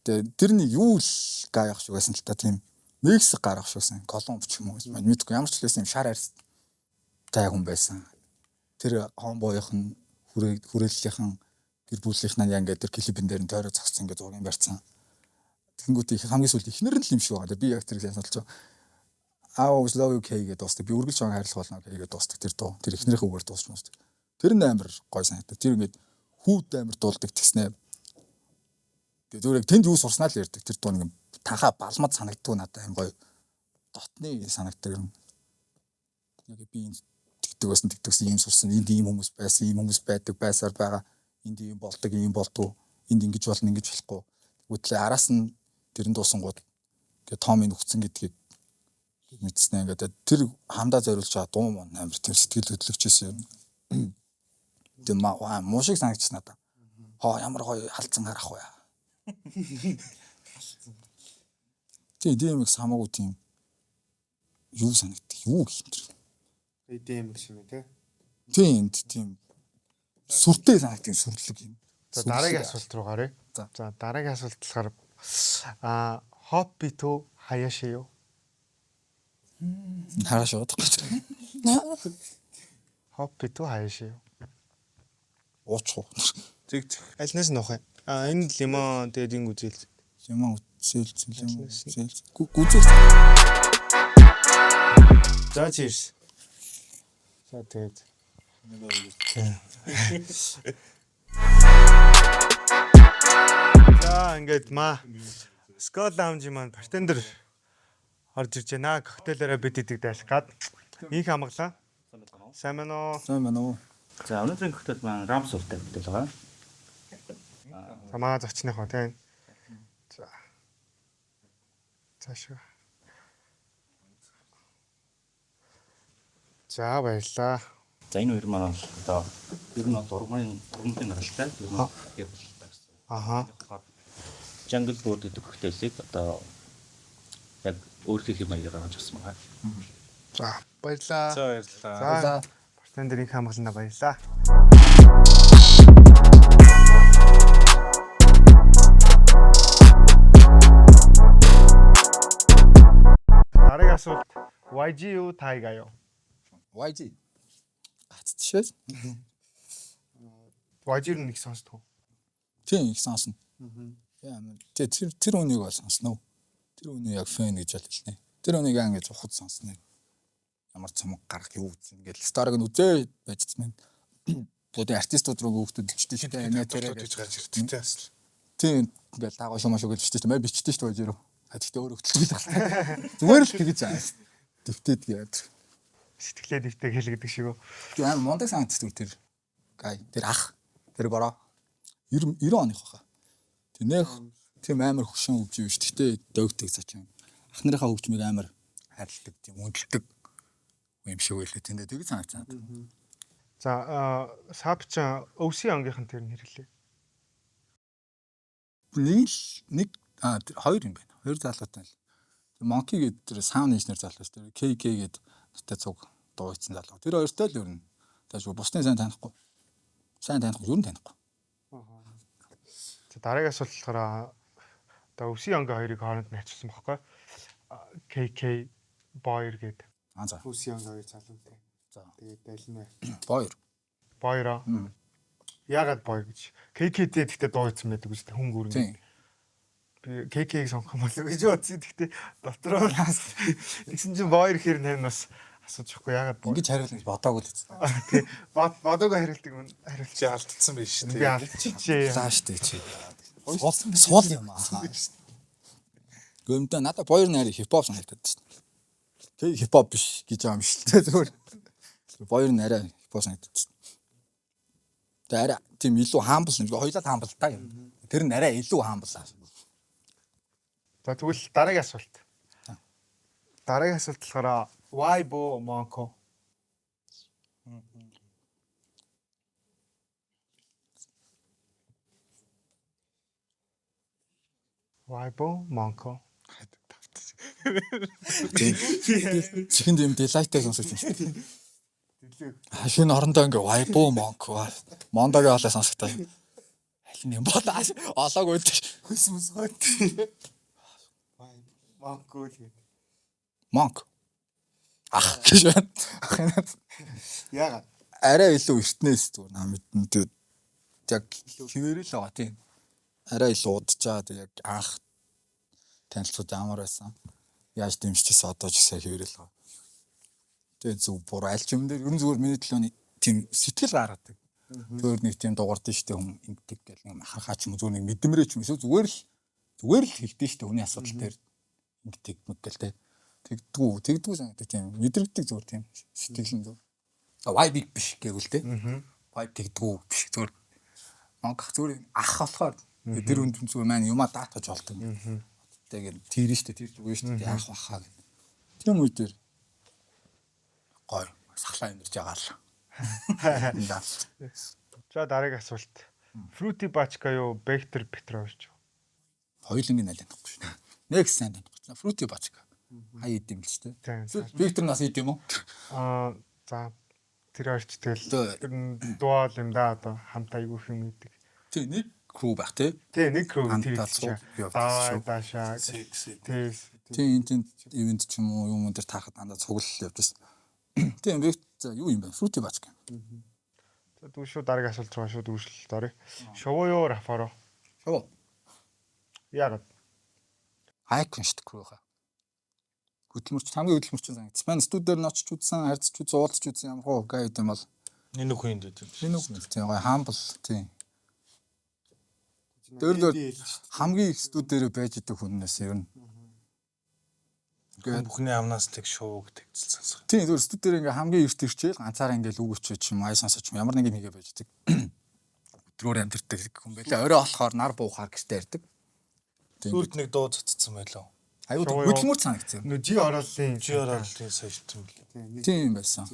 Тэгээ тэр нэг юу л гаях шиг байсан л та тийм Мексик гарах шиг байсан. Колумб ч юм уу мэдгүй ямар ч л байсан юм шар арьс тай хүн байсан. Тэр хомбойх нь хүрээллийнхэн гэр бүлийнх нь яг ингээд тэр клипэн дээр нь тойроо зогссон ингээд зургийг барьсан. Тэгэнгүүт их хамгийн сүүлд ихнэр нь л юм шиг байгаа. Би яг тэр сайн сонсож байгаа. I always love you K гэдэг дуустдаг. Би үргэлж чамайг хайрлах болно K гэдэг дуустдаг тэр дуу. Тэр ихнэрийнхээ үгээр дуусч муусдаг. Тэр нь амар гой санагдав. Тэр ингээд хүүд амар дуулдаг тэгснэ. Тэгээ зүгээр яг тэнд юу сурснаа л ярьдаг. Тэр дуу нэг танхаа балмад санагддаг надад аим гоё. дотны санагдаг юм. Яг би энэ тэгдэг байсан, тэгдэгсэн ийм сурсан, энд ийм хүмүүс байсан, ийм хүмүүс байдаг, байсаар байгаа. Энд ийм болдог, ийм болдгоо. Энд ингэж болно, ингэж болохгүй. Тэгвэл араас нь тэрэн дуусангууд тэгээ Томын нүгцэн гэдгийг мэдснэ ингээд тэр хамдаа зориулж байгаа дуу мөн амар тийм сэтгэл хөдлөгч байсан юм. Тэр муу шиг санагдчихсан надад. Хоо ямар гоё халдсан харах вэ? Тийм тийм их самаагүй тийм юу санагддаг юу гэх юм тэр. EDM гэх юм те. Тийм тийм сүртэй санагддаг сүрлэг юм. За дараагийн асуулт руу гаръя. За. За дараагийн асуулт болохоор а Хоппи төө Хаяши юу? Хараа шууд. Хоппи төө Хаяши юу? Уучих уу. Зэг зэг. Альнаас нь уух юм. А энэ лимон тэгээд энэ гүзэл. Лимон үзэл лимон үзэл. Гүзэл. За cheers. За тэгээд. За ингээд маа Skull Lounge маань бартендер орж ирж байна. Коктейлээрээ бид идэг дайлах гад. Инх амгалаа. Сайн байна уу? Сайн байна уу? За өнөөдрийн коктейл маань рам сууртай коктейл байгаа. За маа зочныхоо тийм. За. Цаашаа. За баярлаа. За энэ хоёр маань бол одоо ер нь бол ургамын ургамлын гаралтай, ер нь гэр бүлтэй гэсэн. Аха. Jungle Bird гэдэг коктейлийг одоо яг өөрийнхөө маягаар гаргаж авсан байна. За баярлаа. За баярлалаа. За бартендер инх амгалаа баярлаа. Дараагийн асуулт YG юу Taiga юу? YG. Гац тишээ. YG юу нэг сонсдгоо. Тийм их сонсно. Яа тэр тэр тэр үнийг бол сонсно. Тэр үнийг яг фэн гэж бол хэлнэ. Тэр үнийг яг ингэж ухад сонсно. Ямар цомог гарах юу үзэн ингээл старыг нь үзээ байжсан. Бодын артистууд руу хүүхдүүд бичдэг шүү дээ. Нэ тэр гэж гарч ирдэг те бас. Тийм ингээл дагуу шумаа шүү гэж бичдэг шүү дээ. Мэ бичдэг шүү дээ рүү. А тэгтээ өөр хөтлөж л байна. Зүгээр л тэгэж аа. Дэвтээд гээд. Сэтгэлээ дэвтэй хэл гэдэг шиг үү. Тийм амар мундаг санагддаг тэр гай тэр ах тэр бороо 90 90 оных баха. Тэр нэх тийм амар хөшин хөгжим биш. Гэтэ дөгдөг зочин. Ах нарынхаа хөгжмийг амар хайрладаг тийм үнэлдэг юм шиг байлээ. Тэндээ тэгж санагдсан. За саб ч OC ангийнхан тэр нь хэрэглээ. Нэг л нэг а тэр хоёр юм байна. Хоёр залуутай л. Тэр Monkey гэдэг тэр sound engineer залуу шүү дээ. KK гэдэг надтай цуг дуу хийсэн залуу. Тэр хоёртой л ер нь. Таашгүй бусдын сайн танихгүй. Сайн танихгүй, ер нь танихгүй. За дараагийн асуулт болохоор одоо OC ангийн хоёрыг хооронд нь харьцуулсан бохоггүй. KK Boyer гэдэг. Аа за. OC ангийн хоёр залуутай. За. Тэгээд аль нь вэ? Boyer. Boyer аа. Яагаад Boyer гэж? KK дээр гэхдээ дуу хийсэн байдаг үстэй хүн гүрэн. Тийм. Би KK-г сонгох юм болов гэж бодсон. Гэхдээ дотроо нас тэгсэн чинь Boyer гэхэр нэр нь бас асууж явахгүй яагаад Boyer. Ингэж хариулна гэж бодоагүй л үстэй. Тий. Бод бодоагүй хариултыг мөн хариулт. Чи алдсан биш Би те. алдчихжээ. Лаа штэ чи. Суул суул юм аа. Гэмдэ надад Boyer нэр хипхоп санагдаад байна. Тэг хипхоп биш гэж байгаа юм шиг л дээ зүгээр. Boyer нэрээ хипхоп санагдаад байна. Тэг арай тийм илүү humble юм. Хоёлаа humble та юм. Тэр нь арай илүү humble аа. За тэгвэл дараагийн асуулт. Дараагийн асуулт болохоор why bo Monko? Why bo Monko? Тийм. Чихэнд юм delight-тай сонсогч юм шүү дээ. Шинэ орондоо ингээ вайбо монк Мондагийн хоолой сонсогдоо. Аль нь юм бол олоогүй л. Хөс мөс гойт. Monko л гэдэг. Монк. Ах гэж байна. Ах энэ Яагаад? арай илүү эртнээс зүгээр наа мэднэ. Тэгээд яг хിവэрэл байгаа тийм. Арай илүү удажаа тэг яг анх танилцууд ямар байсан. Яаж дэмжчихсэн одоо ч гэсэн хിവэрэл байгаа. Тэгээд зүг буруу аль ч юм дээр ер нь зүгээр миний төлөөний тийм сэтгэл гаргадаг. Зүгээр нэг тийм дугаард штэ хүн ингэдэг гэл нэг махархаа ч юм уу зүгээр нэг мэдмэрээ ч юм эсвэл зүгээр л хэлдэж штэ хүний асуудал дээр ингэдэг мэг гэл те. Тэгдгүү, тэгдгүү санагддаг тийм. Мэдрэгдэг зүгээр тийм сэтгэл нь зүгээр. Vibe биш гэвэл те. Vibe тэгдгүү биш зүгээр. Монгох зүгээр ах болохоор тэр хүнд зүгээр маань юмаа даатгаж болдог. Тэгээд тэр нь штэ тэр зүгээр штэ яах бахаа гэх. Тийм үе дээр гоё сахлаа амьдарч байгаа л. За дараагийн асуулт. Fruity Bachka юу Vector Petrovich юу? Хоёулангийн аль танихгүй шүү. Нэг сайн танихгүй. Fruity Bachka. Хай идэм л шүү Тийм. дээ. Виктор нас идэм үү? Аа за тэр хоёрч тэгэл Тэгээ. тэр нь дуал юм да одоо хамт айгүй их юм гэдэг. Тий нэг crew байх тий. Тий нэг crew тэр Хамтаа чи. цуг явдаг Даа шүү. даашаа. Тий. Тий энэ тэнд ивент ч юм уу юм дээр таахад дандаа цуглал явж байсан. Тийм Виктор за юу юм бэ? Fruity Bachka. За дүү шүү дараагийн асуулт руу шууд үргэлжлэлт оръё. Шувуу юу Рафаро? Шоо. Яагаад? Icon шүү дээ crew хаа. Хөдөлмөрч хамгийн хөдөлмөрчин санагдсан. Манай студи дээр нь очиж үзсэн, харьцаж үзсэн, уулзч үзсэн ямар хуу гай гэдэм бол Энэ үхэн энд үү. энэ үг нэл тийм гоё humble тийм. Тэр дээр хамгийн их студи дээр байж идэг хүннээс ер нь. Хүн бүхний амнаас тэг шоу гэдэг зэл сонсох. Тийм зүгээр студи дээр ингээ хамгийн эрт ирчээл ганцаараа ингээ л үг өчөө ч юм ая сонсож юм ямар нэг юм хийгээ байж идэг. Өдрөөр амьдэрдэг хүн байлаа. Орой болохоор нар буухаар гэртээ ирдэг. Тийм. Сүүлд нэг дуу цоцсон байлоо. Аюу Шувуу юу? хөдөлмөр санагдсан. Нөө жи ороолын Чи оролтын соёлт юм бэл. Тийм байсан.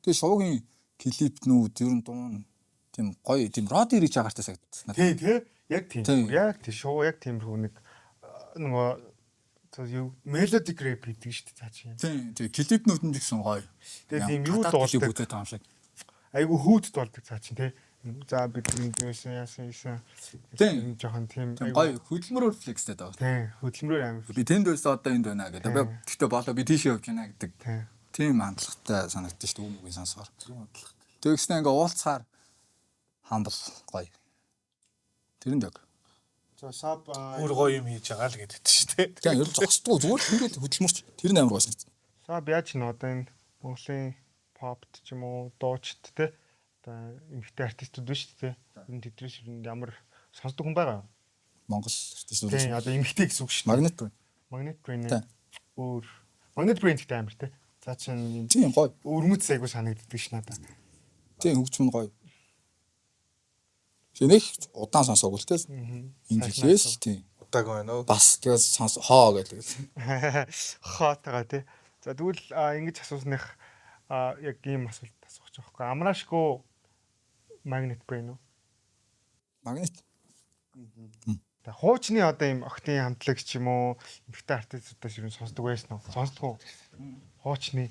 Тэгээ шоугийн клипнүүд ер нь дуун тийм гоё тийм род ирж байгаартай санагдсан. Тий, тий. Яг тийм. Тийм. Яг тий. Шувуу яг тиймэрхүү нэг нөгөө за юу melodic rap гэдэг шүү дээ цаа чи. Тийм тийм клипнүүд нь ч гэсэн гоё. Тэгээ тийм юу Гадаад дуулдаг. клип үзээд байгаа юм шиг. Айгу хүүт дуулдаг цаа чи тий. За бид энд юусан яасан яасан. Тийм. Жохон тийм Тийм гоё хөдөлмөрөөр флекстэй даа. Тий, хөдөлмөрөөр амар. Би тэнд байсан одоо энд байна гэдэг. Би гэхдээ болоо би тийшээ явж байна гэдэг. Тий. Тийм хандлагатай санагдсан шүү дээ үг мөгийн сонсохоор. Тэгснэ ингээ уулзахаар хамбал гоё. Тэрэнд яг. За саб Бүр гоё юм хийж байгаа л гэдэг шүү дээ. Тийм ер нь зогсдгоо зүгээр л ингээл хөдөлмөрч тэр нь амар гоё санагдсан. Саб яаж н одоо энэ Монголын попт ч юм уу дуучид те одоо эмэгтэй артистууд биш үү те. Ер нь тэднээс ер нь ямар сонсдог хүн байгаа юм? Монгол артистууд. Тийм одоо эмэгтэй гэсэн үг шүү дээ. Магнит байна. Magnet Brain Тийм. өөр Magnet Brain гэдэг амар те. За чин Тийм гоё. өрмөц айгу санагддаг ш надад. Тийм хөгжим нь гоё. Тэгээ нэг удаан сонсоогүй л те. Энэ жилээс л тийм. Удааг байна уу? Бас тэгээс сонс хоо гэдэг. Хоотойгоо тий. За тэгвэл ингэж асуусных яг ийм асуулт асуух гэж байгаа байхгүй. Амраашгүй Magnet Brain үү? Магнит. За хуучны одоо ийм охтын хамтлаг ч юм уу эмэгтэй артистуудаас ер нь сонсдог байсан уу? Сонсдог уу? Хуучны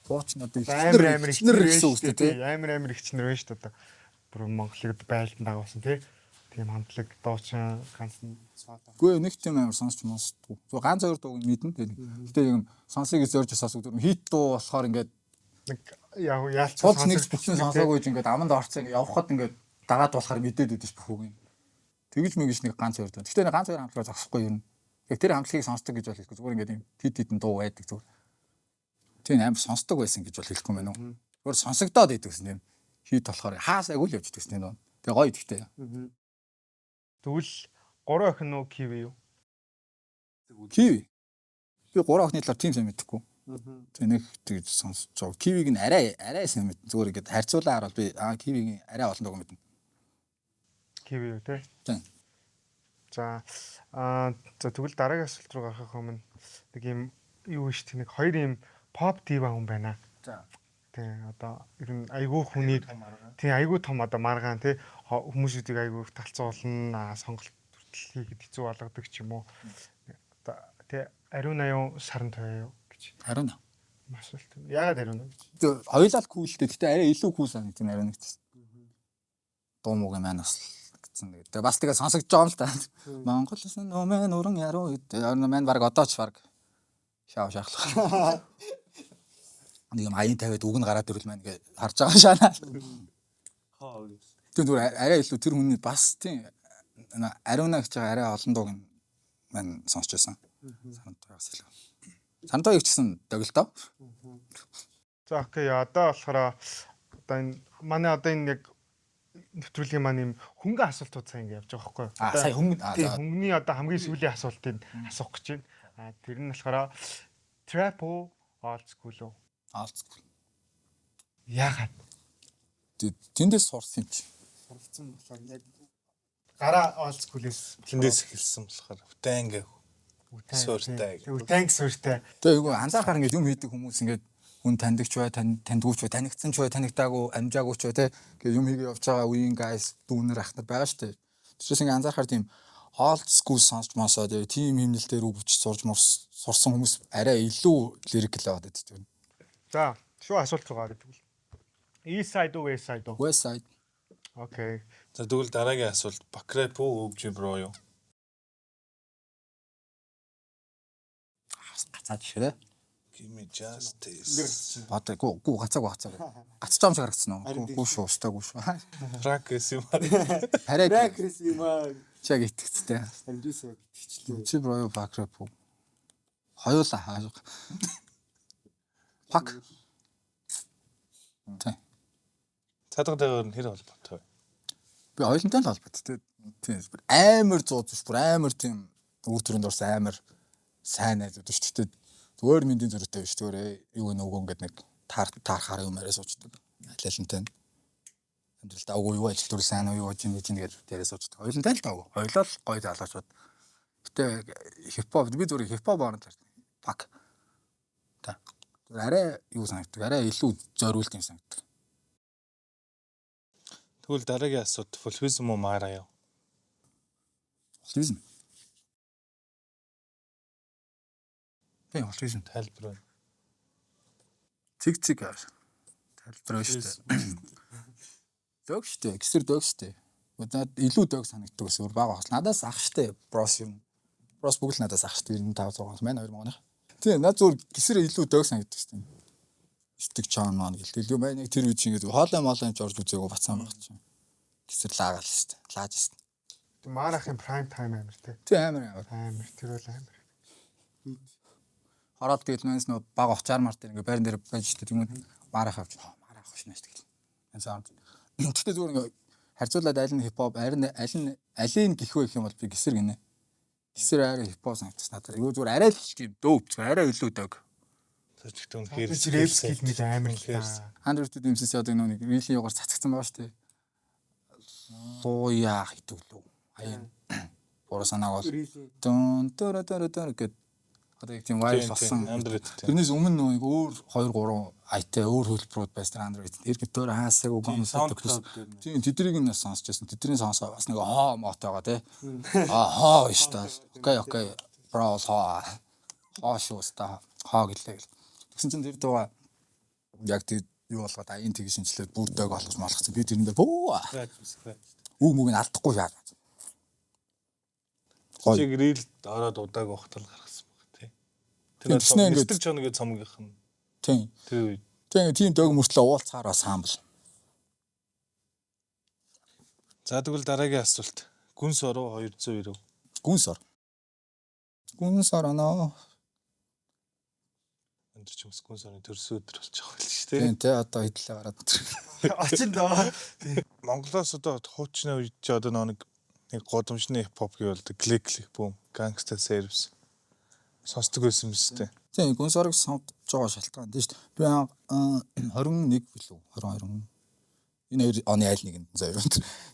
Хуучин одоо амар амар ихнэр гэсэн үг шүү дээ тий. Амар амар ихчнэр байна шүү дээ одоо. Бүр Монголыг байлдан дагуулсан тий. Тийм хамтлаг дуучин ганц нь Үгүй нэг тийм амар сонсч сонсдгүй. Зүгээр ганц хоёр дууг мэднэ. Гэтэ юм сонсыг зорж сонсог зүгээр хит дуу болохоор ингээд нэг яг яалч цуц нэг бүхэн сонсоогүй ч ингээд аманд орцсон ингээд явхад ингээд дагаад болохоор мэдээд өгдөж бүх үг юм. Тэгж мэгж нэг ганц хоёр дуу. Гэтэ нэг ганц хоёр хамтлагаа зогсохгүй юм. Яг тэр хамтлагийг сонсдог гэж бол хэлэхгүй. Зүгээр ингээд юм тид тидэн дуу байдаг зүгээр. Тийм амар сонсдог байсан гэж бол хэлэхгүй юм байна уу. Зүгээр сонсогдоод идэг гэсэн юм. Хит болохоор хаас айгүй л явж идэг гэсэн юм. Тэгээ гоё тэгтээ. Тэгвэл гурван охин уу киви юу? Киви. Би гурван охины талаар тийм сайн мэдэхгүй. Тэг нэг тэгж сонсож байгаа. Кивиг нь арай арай сайн мэднэ. Зүгээр ингээд харьцуулаа харуул би кивигийн арай олон дууг мэднэ. Киви юу те? Тийм. За за тэгвэл дараагийн асуулт руу гарахын өмнө нэг юм юу шүү дээ нэг хоёр юм pop diva хүн байна. За. Тий одоо ер нь айгүй хүний тий айгүй том одоо маргаан тий хүмүүсүүдийг айгүй их талцуулна сонголт хүртэл хийхэд хэцүү болгодог ч юм уу. Одоо тий ариун 80 саран тоё юу гэж Ариун. асуулт. Яагаад ариун гэж? Тэг хоёулаа л кул дээ. Гэтэ арай илүү кул санагдсан ариун нэгт. Дуу муугийн маань бас гэсэн нэг. Тэг бас тэгээ сонсогдож байгаа юм л та. Монгол улсын нумын нуран яруу гэдэг. Ариун маань баг одоо ч баг шаав шахлах. Нэг юм аян тавиад үг нь гараад ирвэл маань ингээ харж байгаа шаана. Тийм зүгээр арай илүү тэр хүний бас тийм ариуна гэж байгаа арай олон дууг нь маань сонсч байсан. Сарантойгоос илүү. Сарантой их ч гэсэн догилдоо. За окей одоо болохоор одоо энэ манай одоо энэ яг нэвтрүүлгийн маань юм хөнгөн асуултууд сайн ингэ явж байгаа байхгүй юу? Сая хөнгөн Тийм хөнгөний одоо хамгийн сүүлийн асуултыг асуух гэж байна. Тэр нь болохоор Trap уу, old school уу? Old school. Яагаад? Тэндээс сурсан юм чи. Суралцсан болохоор яг Гараа old school-ээс Тэндээс эхэлсэн болохоор Wu-Tang сууртай. Wu-Tang сууртай. Тэгээ юу анзаархаар ингээд юм хийдэг хүмүүс ингээд хүн таньдагч бай, таньдгүйч бай, танигдсан ч бай, танигдаагүй, амжаагүй ч бай те. Ингээд юм хийгээ явж байгаа үеийн guys дүүнер ах нар байгаа шүү дээ. Тэрчээс ингээд анзаархаар тийм old school сонсч мосоо тэгээ тийм химнэл дээр үг бичиж сурж сурсан хүмүүс арай илүү lyrical байгаад байдаг. За, шууд асуулт руу гараад тэгвэл. East side уу, west side уу? West side. Okay. За, тэгвэл дараагийн асуулт Bakrap уу, OG Bro юу? Гацаад ширээ. Give me justice. Бод гүү гүү гацаагүй гацаагүй. Гацж байгаа юм шиг харагдсан уу? Гүү гүү шүү, өстой гүү шүү. Франк гэсэн юм аа. Арай Франк гэсэн юм аа. Чи яг итгэцтэй. Харин би яг итгэцлээ. Чи bro юу Bakrap уу? Хоёулаа хааж. Пак. Тэ. Цадгатайгаар нь хэр холбоотой вэ? Би хоёулантай л холбоотой. Тийм амар зууд биш, бүр амар тийм үр төрөнд орсон амар сайн найзууд биш. Гэхдээ зүгээр мэндийн зөрүүтэй биш. Зүгээр юу нөгөө ингээд нэг таар таархаар юм яриа суучдаг. Аль алинтай нь. Амьдралдаа үгүй юу ажил төр сайн уу юу гэж ингэж ингэж яриа суучдаг. Хоёулантай л даагүй. Хоёулаа л гоё залуучууд. Гэтэ хипхоп би зүгээр хипхоп орно тарт. Пак. Та. Зүгээр арай юу санагддаг. Арай илүү зориулт юм санагддаг. Тэгвэл дараагийн асуулт Fulfism уу Mara юу? Fulfism. Тийм, Fulfism. Тайлбар байна. Цэг цэг тайлбар байна шүү дээ. Дог шүү дээ. Гисэр дог шүү дээ. Надад илүү дог санагддаг гэсэн өөр бага багс. Надаас ах шүү дээ. Брос юм. Брос бүгд л надаас ах шүү дээ. 95 6 маань 2000 оных. Тийм, над зүгээр гисэр илүү дог санагддаг шүү дээ. Стэг чаан маань гэл. Илүү маань яг тэр үед чинь ингээд хоолой молой юм ч орж үзээгүй бацаан баг чинь. Гисэр лаагаал шүү дээ. Лааж шүү дээ. Марахын prime time амар те. Тийм амар амар. Амар тэр бол амар. Хороод тэгэл мэнс нөө баг очаар мар дээр ингээд байран дээр байж шүү дээ. Тэгмүүд марах авч марах авах шинэ шүү дээ. Энэ саунд. Гэхдээ зүгээр ингээд харьцуулаад аль нь хипхоп, аль нь аль нь алийг гих вэ гэх юм бол би гисэр гинэ. Гисэр арай хипхоп санагдсан надад. Юу зүгээр арай л тийм дөөп зүгээр арай илүү дөг. Тэр ч гэхдээ үнэхээр Рэп скил мэд амар л та. 100 MCC одоо нэг рилийн югаар цацгдсан байгаа шүү дээ. Лууяа гэдэг лүү. Аян. Буруу санааг бол дун дөрө дөрө дөрө гэд одоо яг тийм viral болсон. Android тийм. Тэрнээс өмнө нэг өөр 2 3 айтай өөр хөлбөрүүд байсан Android. Тэр гитар хаасаг үг SoundCloud дээр нь. Тийм, тэднийг нь сонсч байсан. Тэдний сонсоо бас нэг хоо мот байгаа тий. Аа хоо шүү дээ. Okay, okay. Bro хоо. Хоо шүү ста. Хоо гэлээ гэл. Тэгсэн чинь тэр дууга яг тэр юу болгоод аян тийг шинжилээд бүр дөг болгож молгоцсон. Би тэрэн дээр бөө үг мүг нь алдахгүй яа. Гоё. Чиг рил ороод удааг ухтал гаргасан баг тий. Тийм, Тэр тэгснэ ингээд- Мистер Чоногийн цомгийнх нь Тийм. тэр үед Тийм, тийм дөг мөртлөө уулзахаар бас хаамбал. За, тэгвэл дараагийн асуулт. Гүнс оруу 290. Гүнс ор. Гүнс ороноо. Өндөр ч хүмүүс гүнс орны төрсөн өдөр болж байгаа байл шүү дээ. Тийм тий, одоо хэдлээ гараад. Очин доо. Монголоос одоо хуучны үед чи одоо нэг нэг годомжны хипхоп гэвэл клик клик бум, gangsta service сонсдог байсан юм шүү дээ. Тийм, гүнс орог сонгож байгаа шалтгаан тийм шүү дээ. Би 21 билүү 22 энэ хоёр оны аль нэгэнд заяа.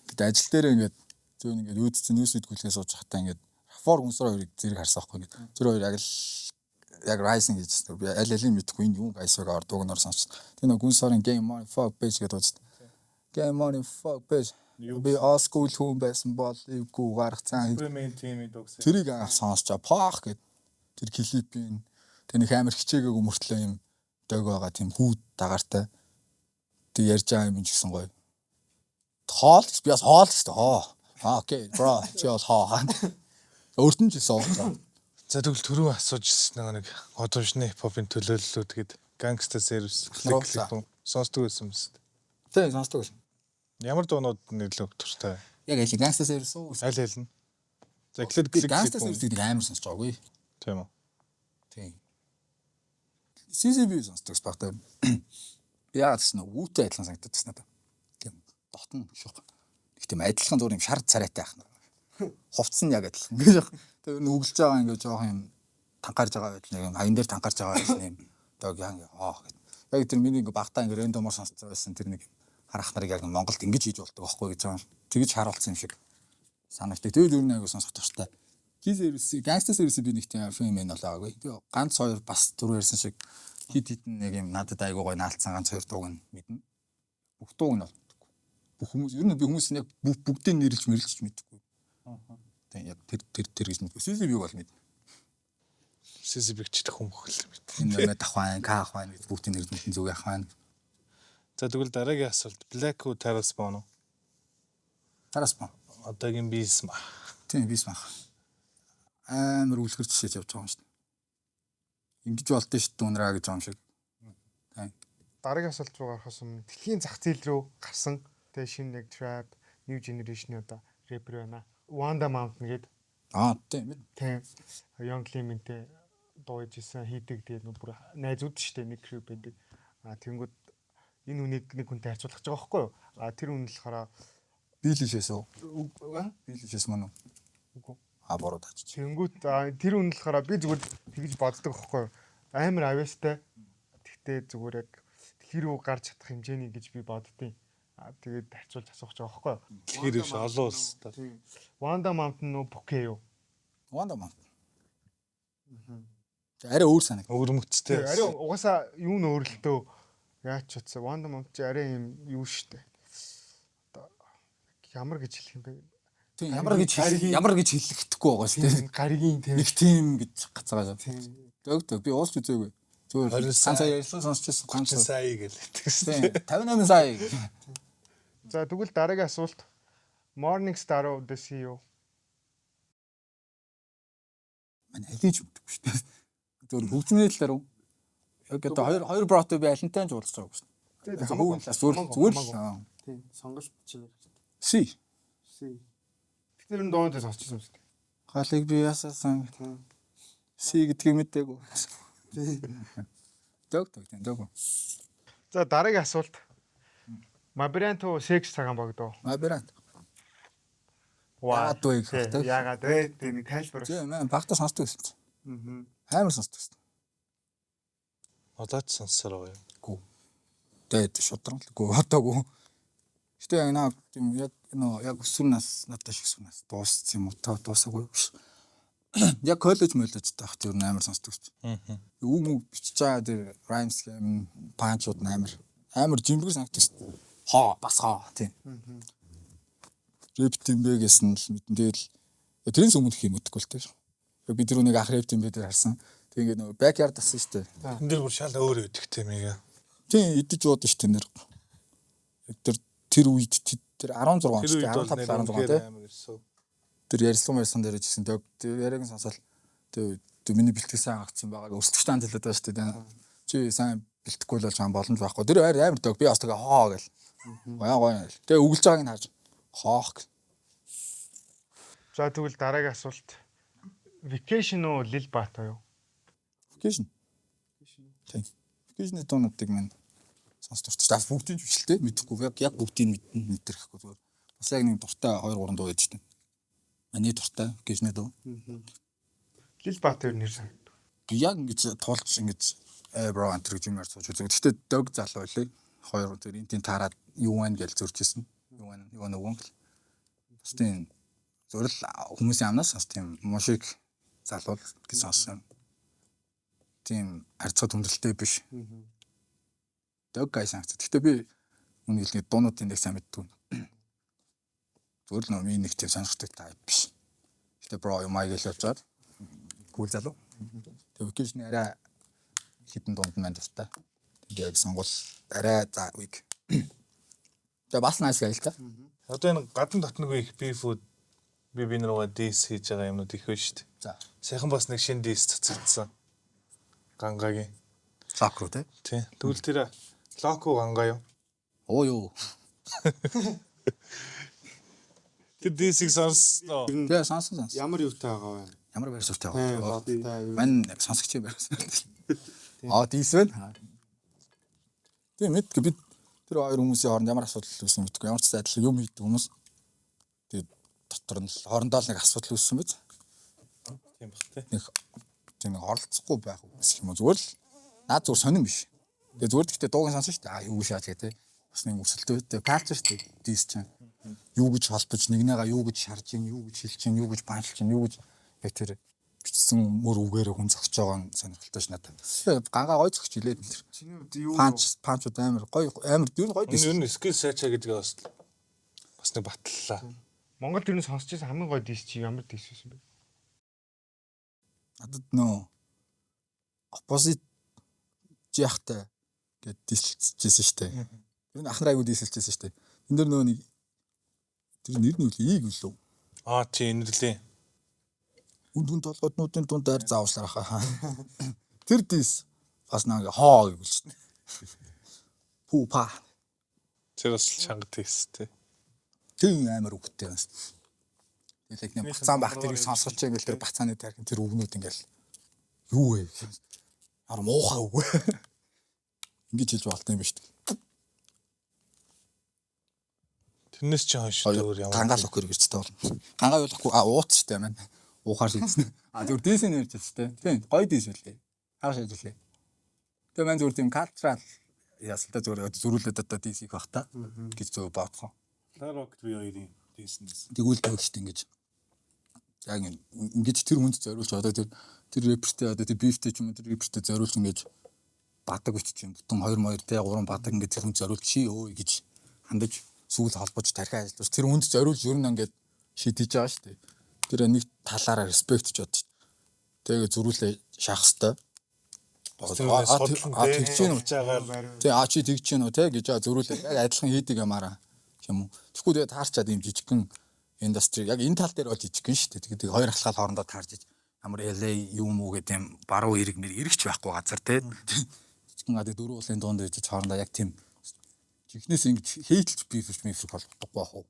Тэгэд ажил дээр ингээд зөв ингээд үүдсэн нүүс үдгүүлгээ сууж байхдаа ингээд Рафор гүнс ор хоёрыг зэрэг харсан байхгүй ингээд. Тэр хоёр яг л яг rising гэж би аль алийг мэдэхгүй энэ юу гайсваг ор дууг нор сонсч. Тэр нэг гүнс орын game money fuck bitch гэдэг дууж. Game money fuck bitch. Би old school хүн байсан бол эвгүй гаргацсан. Supreme team-ийн дуугсан. Тэрийг анх сонсчоо пах гэд тэр клипийн тэр нэг амар хичээгээгүй мөртлөө юм дог байгаа тийм хүүд дагаартай. Тэг ярьж байгаа юм ч гэсэн гоё. Хоол гэж би бас хоол гэсэн хоо. Аа okay bro, чи бол хоо. Өөрт нь ч хэлсэн. За, тэгвэл түрүү асууж ирсэн нэг годомжны хипхопын төлөөллүүд гээд gangsta service клик клик бум сонсдог байсан юм шүү дээ. Тийм, сонсдог байсан. Ямар дуунууд нь илүү дуртай? Яг аль gangsta service уу? Аль аль нь? За, эхлээд Би клик gangsta клик бум. service гэдэг амар сонсож байгаагүй. Тийм үү? Тийм. CCB сонсдог багтаа. Яагаад гэсэн нь үүтэй адилхан санагддаг гэсэн надад. Тийм дотн шух. Нэг тийм адилхан зүгээр юм шар царайтай байх. Хувцс нь яг адилхан гэж яг. Тэр нь үгэлж байгаа ингээд жоох юм Тангарж байгаа байдал нэг юм хаян дээр тангарж байгаа байдал нэг юм дог яа ингээ аа гэд. Яг тэр миний ингээ багтаа ингээ random оор сонсцсон байсан тэр нэг харах нарыг яг Монголд ингэж хийж болдог байхгүй гэж байгаа юм. Тэгэж харуулсан юм шиг санагддаг. Тэгээд ер нь аягүй сонсох дуртай. G service, Gangsta service би нэг тийм fan мэн болоогүй. Тэгээ ганц хоёр бас түрүү ярьсан шиг хит хитэн нэг юм надад аягүй гоё наалцсан ганц хоёр дууг нь мэднэ. Бүх дууг нь бол мэдэхгүй. Бүх хүмүүс ер нь би хүмүүс нь яг бүгдийг нэрлж мэрлж мэдэхгүй. Тийм яг тэр тэр тэр гэж мэдгүй. CCB-г бол мэднэ. CCB-г ч идэх хүмүүс л мэд. Энэ нэмэ давхайн, К ахвайн гэж бүгдийг нэрлж мэдэн зүг ахвайн. За тэгвэл дараагийн асуулт Black уу Taras Bono? Тараас ба. Одоогийн Бисма. Тийм бис мах. Амар үлгэр жишээж явж байгаа юм шүү дээ. Ингэж болдсон шүү дээ үнраа гэж байгаа юм шиг. Тийм. Дараагийн асуулт руу гарахаас өмнө дэлхийн зах зээл рүү гарсан тэгээ шинэ нэг trap new generation-ы одоо рэпер байна. Wanda Mountain гэдэг Аа тийм мэд. тийм Young Clement-тэй дуу хийжсэн хийдэг тэгээд нөө бүр найзууд шүү дээ нэг crew байдаг. А тэнгүүд энэ хүнийг нэг хүнтэй харьцуулах гэж байгаа байхгүй юу? А тэр хүн болохоор Бийлишээс үү? Бийлишээс мөн үү? Үгүй. А буруу тааж. Тэнгүүт тэр хүн болохоор би зүгээр тэгж боддог байхгүй юу? Амар авьяастай. Тэгтээ зүгээр яг дэлхий рүү гарч чадах хэмжээний гэж би боддیں۔ А тэгээд харьцуулж асуух гэж байгаа байхгүй юу? Дэлхийр биш олон улс та. Wanda Mountain уу Bouquet юу? Wanda Mountain. Арай өөр санагд. Өвөрмөцтэй. Арай угаасаа юу н өөрлөлтөө яаж ч утсан. Wanda Mountain чи арай юм юу штэ. Одоо ямар гэж хэлэх юм бэ? Тийм ямар гэж хэлэх ямар гэж хэлэхдэггүй байгаа шүү дээ. Гаригийн тийм Нэг тийм гэж гацаагаа. Дөг дөг би уулч үзээгүй. Зүгээр 20 ганц сая ярьсан сонсч байсан ганц 30 сая гэлээ. Тийм 58 сая. За тэгвэл дараагийн асуулт Morning Star уу The CEO? Мань алийг ч мэдгүй шүү дээ. Зүгээр хөгжмийн талаар уу? Яг одоо хоёр хоёр бротой би алинтай ч уулзч байгаагүй шүү дээ. Хөвгөн талаас зүгээр зүгээр л Тийм сонголт чинь Си. C. Тэр нь дуунтай сонсчихсан юм шүү дээ. Галыг би ясаасан. Си гэдгийг мэдээгүй. Дөг дөг тийм дөг. За дараагийн асуулт. Мабранто секс цагаан богдоо. Мабрант. Яагаад вэ гэх Тий, тэ? Яагаад вэ? Тэг нэг тайлбар. Тийм мэн багтаа сонсдог гэсэн чинь. Аа. Амар сонсдог гэсэн. Одоо ч сонссоор байгаа юм. Гүү. Тэгээд шудраг л гүү одоогүй. Гэтэ яг наа тийм яг нөө яг өсвөр нас надад шиг өсвөр нас дууссан юм уу та дуусаагүй юу? Яг коллеж моллеж таах тэр амар сонсдог гэсэн. Аа. Үг үг бичиж байгаа тэр rhymes гэм панчууд амар амар жимбэг санагддаг шүү. Хоо бас хоо тийм. Рэп тийм бэ гэсэн л мэдэн тэгэл тэрнээс өмнөх юм мэдэхгүй л тийм. Би тэр үнийг анх рэп тийм бэ дээр харсан. Тэг ингээд нөгөө backyard асан шүү дээ. Энд дэр бүр шал өөр өгдөг тийм ээ. Тийм идэж уудаг шүү дээ нэр. Яг тэр тэр үед тэр 16 он Тэр шүү үед дээ бол 15 нэр 16 үнэхээр тийм. амар өсөв. Тэр ярьслан ярьсан дээр ч гэсэн тэр яриаг нь сонсоод тэр миний бэлтгэл сайн хаагцсан байгааг өрсөлдөгч танд хэлээд байгаа шүү дээ. Чи сайн бэлтгэхгүй л бол чам боломж байхгүй. Тэр амар амар дог би бас тэгээ хоо гэл. Гоё гоё. Тэгээ үгэлж байгааг нь харж хоох. За тэгвэл дараагийн асуулт. Vacation уу Lil Bato юу? Vacation. Тийм. Vacation-ы дуунуудыг мань сонсч дуртай. Бас бүгдийг ч биш л те мэдэхгүй. Яг яг бүгдийг мэднэ мэдрэхгүй зүгээр. Бас яг нэг дуртай 2 3 дуу байдаг шүү дээ. Миний дуртай Vacation-ы дуу. Lil Bato юу нэр санагдав. Би яг ингэж тулж ингэж э бро антер гэж юм ярьж сууж үзэг. Гэхдээ дог залуу байлээ. Хоёр тэр энэ тийм таарад юу байна гэж зөрж исэн. Юу байна юу нөгөө гэл. Бас тийм зөвөр л хүмүүсийн амнаас бас тийм мушиг залуу л гэж сонссон. Тийм харьцаа хүндрэлтэй биш. Дог гай санагц. Гэхдээ би үнийг хэлний дуунуудын нэг сайн мэддэг. Зөвөр л нөгөө миний нэг тийм сонирхдаг тайп биш. Гэхдээ бро юм аа гэж явж байгаа. Кул залуу. Тэгээ vacation арай хитэн дунд нь маань дуртай. Тэгээ яг сонгуул арай за үеиг. Тэгээ бас nice guy л та. Одоо энэ гадна дотноггүй их beef-үүд би би нэрээ diss хийж байгаа юмнууд их байна шүү дээ. За. Сайхан бас нэг шинэ diss цацагдсан. Гангагийн. Лок руу те. Тий. Тэгвэл тэр локо ганга юу? Оо юу. Тэр diss-ийг сонссноо. Тэгээ сонсон сонсон. Ямар юутай байгаа вэ? Ямар байр суурьтай Тийм, байгаа. бодтой. Мань сонсогч юм байр суурь. Аа diss байна. Тийм мэдгүй би тэр хоёр хүмүүсийн хооронд ямар асуудал үүсэн мэдгүй. Ямар ч адилхан юм хийдэг хүмүүс. Тэгээд дотор нь л хоорондоо л нэг асуудал үүссэн биз. Тийм бах тий. Нэг Тийм нэг оролцохгүй байх үгс юм уу зүгээр л наад зүгээр сонирн биш. Тэгээ зүгээр гэхдээ дууг нь сонсон шүү дээ. А юу шаач гэх те. Бас нэг өрсөлдөөтэй culture шүү дээ. Diss чинь. Юу гэж холбож нэгнээгаа юу гэж шарж ийн, юу гэж хэлж ийн, юу гэж punch лж ийн, юу гэж яг тэр бичсэн мөр үгээрээ хүн зогсож байгаа нь сонирхолтой ш надад. Гангаа гой зогч илээ тэр. Чиний хувьд юу Punch punch ууд амар гой амар ер нь гоё diss. Ер нь skill шаача гэдгээ бас бас нэг баталлаа. Монгол ер нь сонсч байсан хамгийн гоё diss чи ямар diss байсан бэ? Надад нөө opposite жихтай гэд diss элчихсэн шүү дээ. Тэр нь ахнар айгуу diss элчихсэн шүү дээ. Энд дэр нөө нэг тэр нэр нь юу лээ? Ийг үлээ. Аа тий энэрлээ. Үнд хүн толгойднуудын дунд айр заавчлаар хаа. Тэр diss бас нэг хоо гэвэл шүү дээ. Пүү па. Тэр бас чанга diss тий. Тийм амар үгтэй байна. Тэгэл яг нэг бацаан байх тэрийг сонсгож ингээл тэр бацааны тархин тэр үгнүүд ингээл юу вэ? Ар муухай үг. Ингэж хэлж болт юм ба шүү дээ. Тэрнээс чи хойш өөр ямар Гангаал өхөр гэрчтэй бол. Гангаа юу а ууц шүү дээ маань. Уухаар шийдсэн. А зүгээр diss ийн нэрж шүү дээ. Тийм гоё diss үлээ. Хаа шийдэж үлээ. Тэгээ маань зүгээр тийм cultural ясалтай зүгээр зөрүүлээд одоо diss их бах та гэж зөв бодсон. Rock би хоёрын diss нээс. Тэгвэл тэгвэл шүү дээ ингэж. Яг ингэж тэр хүнд зориулж одоо тэр тэр рэпертэй одоо тэр beef тэй ч юм уу тэр рэпертэй зориулж ингэж бадаг өчч юм. Бүтэн 2 2 те 3 бадаг ингэж тэр хүнд зориулж чи өө гэж хандаж сүүл холбож тархиа ажиллаж тэр хүнд зориулж ер нь ингээд шийдэж байгаа шүү дээ. Тэр нэг талаараа respect ч бодож. Тэгээ зөрүүлээ шахах хэвээр. А тэгж гин үү? Тий а чи тэгж гин үү те гэж зөрүүлээ. Яг адилхан хийдэг юмараа юм уу. Тэгэхгүй тэгээ таарчаад ийм жижигхэн industry яг энэ тал дээр бол жижигхэн шүү дээ. Тэгээд хоёр ахлахал хоорондоо таарж иж ямар LA юм уу гэдэг юм баруун эрэг мэр эрэгч байхгүй газар те. Жижигхэн гадаг дөрвөн уулын дунд ижиж хоорондоо яг тийм жихнээс ингэж hate лж beef рч мифрч болохдоггүй байх уу.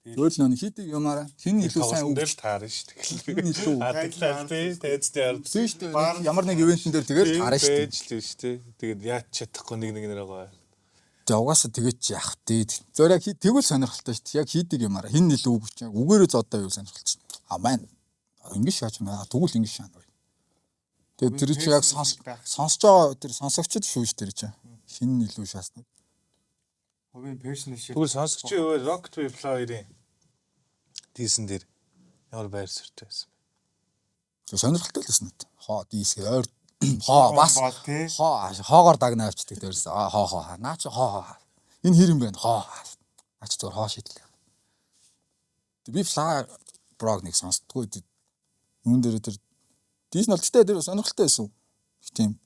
Зүгээр л нэг хийдэг юмараа хэн илүү сайн үг дээр таарна шүү дээ. хэн илүү Адлал тий тайзны ард. Тийм шүү дээ. Ямар нэг event эн дээр тэгэл таарна шүү дээ. Байж л шүү дээ. Тэгээд яаж чадахгүй нэг нэг нэр байгаа. Тэгээ угаасаа тэгээд чи явах дээ. Зөвөр яг тэгвэл сонирхолтой шүү дээ. Яг хийдэг юмараа хэн илүү үг чинь үгээрээ зодоо юу сонирхолтой шүү. А маань ингэж шааж байна. Тэгвэл ингэж шаана. Тэгээд тэр чи яг сонсож байгаа тэр сонсогчд шүү шүү тэр чинь. Хин илүү шаасна. Хувийн personal shit. Тэгвэл сонсогчийн өөр Rock to Flower-ийн diss эн дээр ямар байр суурьтай байсан бэ? Сонирхолтой л байсан надад. Хоо diss гээ ойр хоо бас хоо хоогоор дагнаа авчдаг дээрс. А хоо хоо. Наа чи хоо хоо. Энэ хэр юм бэ? Хоо. Наа чи зүгээр хоо шийдлээ. Би Fly Brog нэг сонсдгоо. Үүн дээр тэр diss нь бол гэтээ тэр сонирхолтой байсан. Тийм.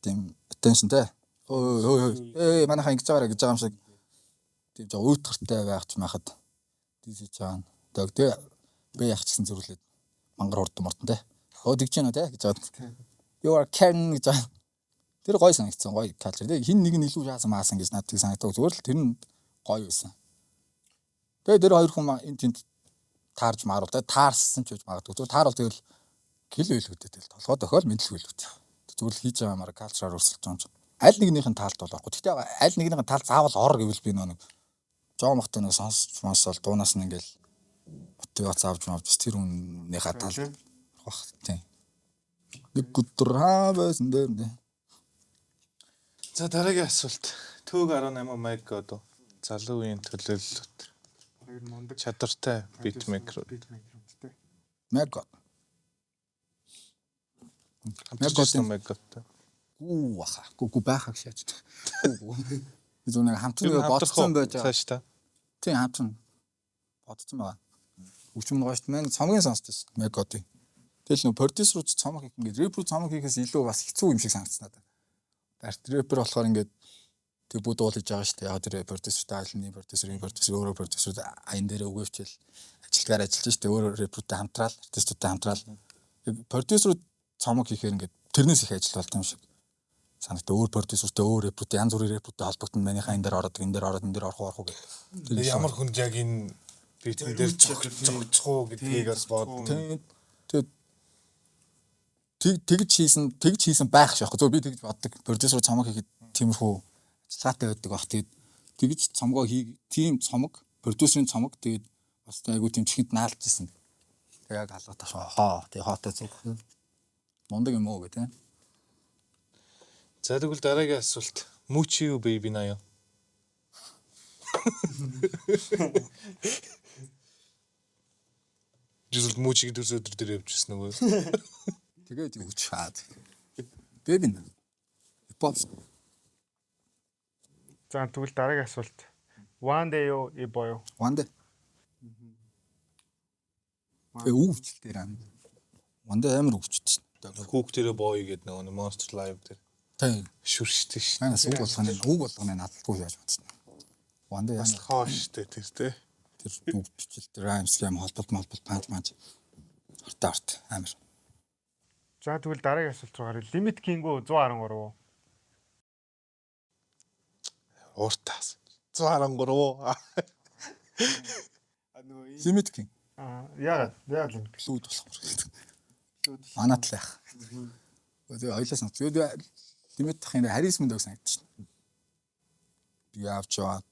Тийм attention те. Өө өө өө манайхаа ингэж байгаарэ гэж байгаа юм шиг. Тийм жоо уйтгартай байх ч махад diss хийж байгаа. Тэгээ би яах ч гэсэн зөрлөөд мангар хурдан мортон те. Өө тэгж гэнэ те гэж байгаа. You are Ken гэж байгаа. Тэр гой санагдсан гоё culture. Тэгээ хин нэг нь илүү шаасан маасан гэж надад санагдав. Зүгээр л тэр нь гоё байсан. Тэгээ тэр хоёр хүн энэ тэнд таарж маарвал те таарсан ч гэж магадгүй. Зүгээр таарвал тэгэл гэл байлгүй дээ. Тэгэл толгой дохиол мэдлэг байлгүй дээ. Зүгээр л хийж байгаа юмар culture аар өрсөлдөж байгаа юм чи. Аль нэгнийх нь талд бол орохгүй. Гэхдээ аль нэгнийх нь талд заавал ор гэвэл би нэг жоо мохтой нэг сонсч сонсол дуунаас нь ингээл мотивац авч авч тэр хүнийхээ талд орох тийм. Нэг өдөр хаа байсан дээр. За дараагийн асуулт. Төөг 18 майк одоо залуу үеийн төлөөлөлт. Хоёр мундаг чадвартай beatmaker. Beatmaker үүдтэй. Мега. Мега мега. Гүү баха. Гүү гүү байхаг шааж. Гүү гүү. Би зөв нэг хамтан бодсон байж байгаа. Цааш та. Тийм хамтан бодсон байгаа. Хүчим гоё шүү дээ. Мэн цомгийн сонсч байсан. Мегодын. Тэгэл нөө продюсерууд цомог хийх ингээд рэпер цомог хийхээс илүү бас хэцүү юм шиг санагдсан надад. Арт рэпер болохоор ингээд тэг бүх дуул хийж байгаа шүү дээ. Яг тэр продюсертай айлны продюсер, энэ продюсер, өөрөө продюсер аян дээрээ өгөөвчэл ажилтгаар ажиллаж шүү дээ. Өөрөө рэпертэй хамтраал, артистуудтай хамтраал. Продюсерууд цомог хийхээр ингээд тэрнээс их ажил болд юм шиг санагдав. Өөр продюсертэй, өөр рэпертэй, янз бүрийн рэпертэй холбогдсон. Манийхаа энэ дээр ороод, энэ дээр ороод, энэ дээр орох уу, орох уу гэх. Тэр ямар хүнд яг энэ beat эн дээр цогцох уу гэдгийг бас бодно. Тэгээд тэгж хийсэн, тэгж хийсэн байх шахах. Зөв би тэгж боддог. Продюсер цомог хийхэд тиймэрхүү ажиллагаатай байдаг бах. Тэгээд тэгж цомгоо хий, тийм цомог, продюсерийн цомог тэгээд бас айгуу тийм чихэнд наалж исэн. Тэг яг алга таш хоо тэг хоотой зүг. Мундаг юм уу гэх тийм. За тэгвэл дараагийн асуулт. Мөчи юу baby 80? Жишээл мөчиг төрс өдөр дээр явж ирсэн нөгөө. Тэгээд юу ч хаад. Baby 80. Хипхоп. За тэгвэл дараагийн асуулт. One day юу Ибо юу? One day. Тэгээ өвчл дээр аа. One day амар өвчт шин. Хүүх дээрээ boy гэдэг нөгөө Monster Live дээр Тийм. шүрштэй шин. Манайс үг болгоны үг болгоны надлгүй яаж бодсон. One day Бас хоо штэ тэр тэ. тэр үг бичил тэр rhyme scheme холболт молболт панч манч арт арт амар. За тэгвэл дараагийн асуулт руу гаръя. Limit King үү 113 уу? Ууртаас. 113 уу? Limit King Аа яагаад? Яагаад Limit? лүүд болохоор. Манайд л яах. Тэгээ ойлоо санаа. Тэгээд Limit хийн Харис мөндөг санагдчихна. Би авч яваад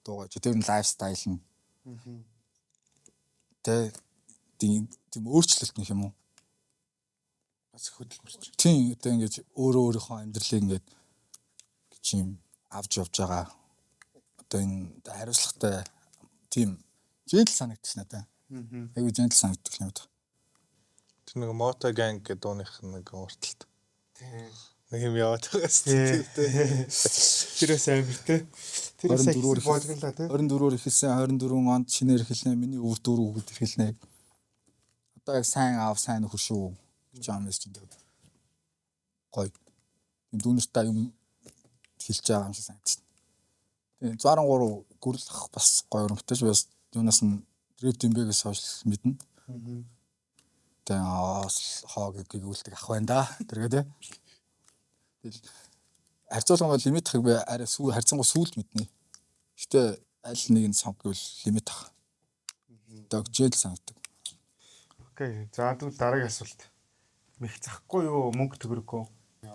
дуугаа чи тэр нь лайфстайл нь. Тэ тийм тийм өөрчлөлт нөх юм уу? Бас хөдөлмөрч. Тийм одоо ингэж өөрөө өөрийнхөө амьдралыг ингээд гэж юм авч явж байгаа. Одоо энэ хариуцлагатай тийм gentle санагдчих надад. Айгу gentle санагддаг юм байна. Тэр нэг Moto Gang гэдэг дууных нэг урталт. Нэг юм яваад байгаа шүү дээ. Тэрээс амар те. Тэрээс болгонлаа те. 24-өр эхэлсэн 24 онд шинээр эхэлнэ. Миний өвөр дөрөв хүүхэд эхэлнэ. Одоо яг сайн аав сайн нөхөр шүү гэж байгаа юм чинь тэгээд гоё. Тийм дүүнертэй юм хэлж байгаа юм шиг санагдчихна. Тийм 113 гүрлэх бас гоё өрөмтэй ч бас юунаас нь рэп димбэгээс хойш мэднэ. Тэгээ хоо гэгүүлдэг ах байна да. Тэргээ тий. Тэгэл харьцуулгын бол лимит хаг би арай сүү харьцангуй сүүлд мэднэ. Гэтэ аль нэг нь сонг гэвэл лимит ах. Догжэл санагддаг. Окей. За тэгвэл дараагийн асуулт. Мэх захгүй юу? Мөнгө төгрөггүй.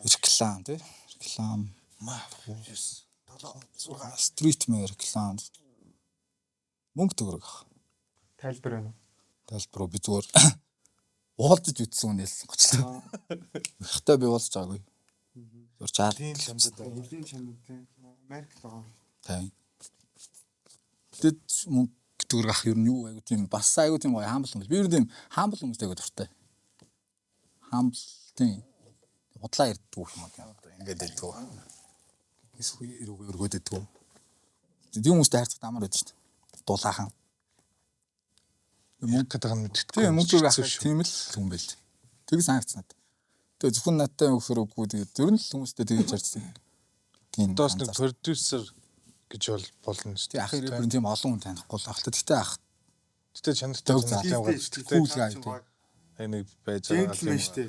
Реклам тий. Реклам. 7 6 стрит мэ реклам. Мөнгө төгрөг ах. Тайлбар байна уу? Тайлбар уу би зүгээр уулзаж үтсэн хүн нэлсэн гочлоо. Ихтэй би уулзаж байгаагүй. Зүгээр чаар. Тийм чамзад. Элийн чамд те. Америк л байгаа. Тийм. Тэд мөнгө төгрөг ах ер нь юу айгу тийм бас айгу тийм гоё хаамбал хүмүүс. Би ер нь тийм хаамбал хүмүүстэй айгу дуртай. Хаамбал тийм худлаа ярьдгүй юм аа. Ингээд ярьдгүй. Эсвэл эрүүг өргөөд идэггүй. Тийм хүмүүстэй харьцах амар байдаг шүү дээ. Дулаахан. Мөнгө гэдэг нь мэддэг. Тийм мөнгө төгрөг ах тийм л хүн байл. Тэг санагц надад. Тэгээ зөвхөн надтай өгөхөр үгүй тэгээд ер нь л хүмүүстэй тэгж харьцдаг. Тийм. Одоос нэг продюсер гэж бол болно шүү Тийм ахын рэпер тийм олон хүн танихгүй л ах л та. Гэтэ ах Гэтэ чанартай Дог чанартай заа. гарч ирдэг. Cool guy тийм. Ай нэг байж байгаа Джентльмен шүү дээ.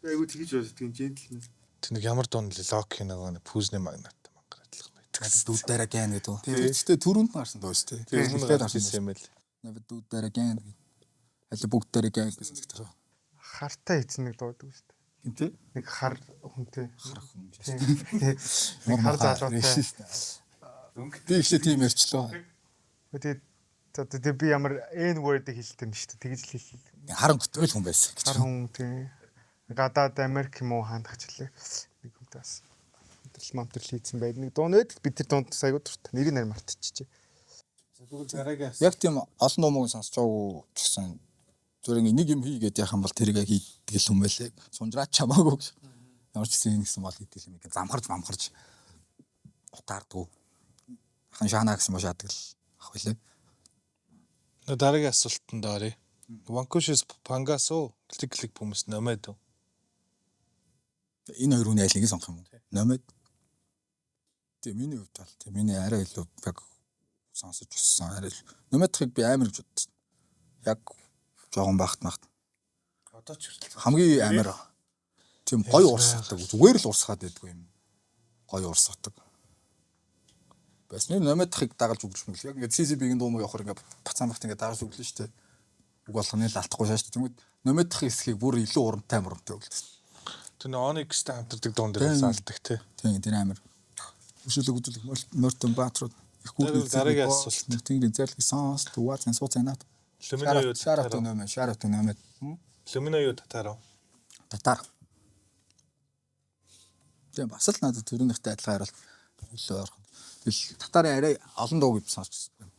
Айгу тэгж боддог юм джентльмен. Тэр нэг ямар дуун л Локи нэг пүүзний магнат мангар адилхан байдаг. Дүүд дээр гэн гэдэг. Гэтэ түрүүнд нь гарсан дуу шүү дээ. Тэр Тэгэхээр гарсан гарсан юм байл. Never do that again. Аль бүгд дээр again гэсэн сонсогдож байгаа. Хартай хийсэн нэг дуу байдаг шүү дээ. Гинтээ? Нэг хар хүнтэй. Хар хүн. Тийм. Нэг хар залуутай. Би ихлэ тийм ярьчлаа. Тэгээд за тэгээд би ямар N word-ыг хэлдэг юм шүү дээ. Тэгж л хэлээ. Харан хөтөл хүн байсан гэж. Хар хүн тийм. Гадаад Америк юм уу хаандах ч лээ. Нэг хүнтэй бас амтрал мамтрал хийсэн байд. Нэг дуун байдаг. Би тэр дуунд бас айгуу дуртай. Нэрийг нэр мартчихжээ. Тэгвэл дараагийн Яг тийм олон дуу муу сонсож байгаагүй ч гэсэн зүгээр ингээ нэг юм хийгээд яах юм бол тэрийг хийдэг л юм байлээ. Сунжраач чамаагүй гэж. Ямар ч гэсэн ингэсэн бол хийдэг юм ингээ замхарч мамхарч утаардгүй. Ахан шаана гэсэн ба шаадаг л ах байлээ. Дараагийн асуултанд оръё. Ванкушс Пангасо клик клик бүмс номед. Энэ хоёр хүний аль нэгийг сонгох юм уу? Номед. Тийм миний хувьд бол тийм миний арай илүү яг сонсож өссөн арай л Номедхыг би амар гэж боддоо. Яг жоохон багт махт Одоо ч хүртэл хамгийн амар тийм гоё урсгадаг. Зүгээр л урсгаад байдгүй юм. Гоё урсгадаг. Байсан нь Номедхыг дагалж өгч мэл. Яг ингээд CCB-ийн дуу муу явахаар ингээд бацаан багт ингээд дагалж өглөө шүү дээ. Үг болгоны л алдахгүй шааш. Тэнгүүд Номедх хэсгийг бүр илүү урамтай мурамтай өглөө. Тэр нэг Onyx-тэй хамтардаг дуун дээр бас алдаг тий. Тийм тэр амар. Өшөөлөг үзүүлэх Мортон Баатрууд их Дараагийн асуулт. Тэнгэрийн зайлг сонс дугаа цан сууц анаад. Lumino юу Shout out татар to уу? Nomad, shout out to Nomad. Lumino юу татар уу? Татар. Тийм бас л надад төрөнхтэй адилхан хариулт илүү ойрхон. Тэгэл татарын арай олон дуу гэж сонсчихсон.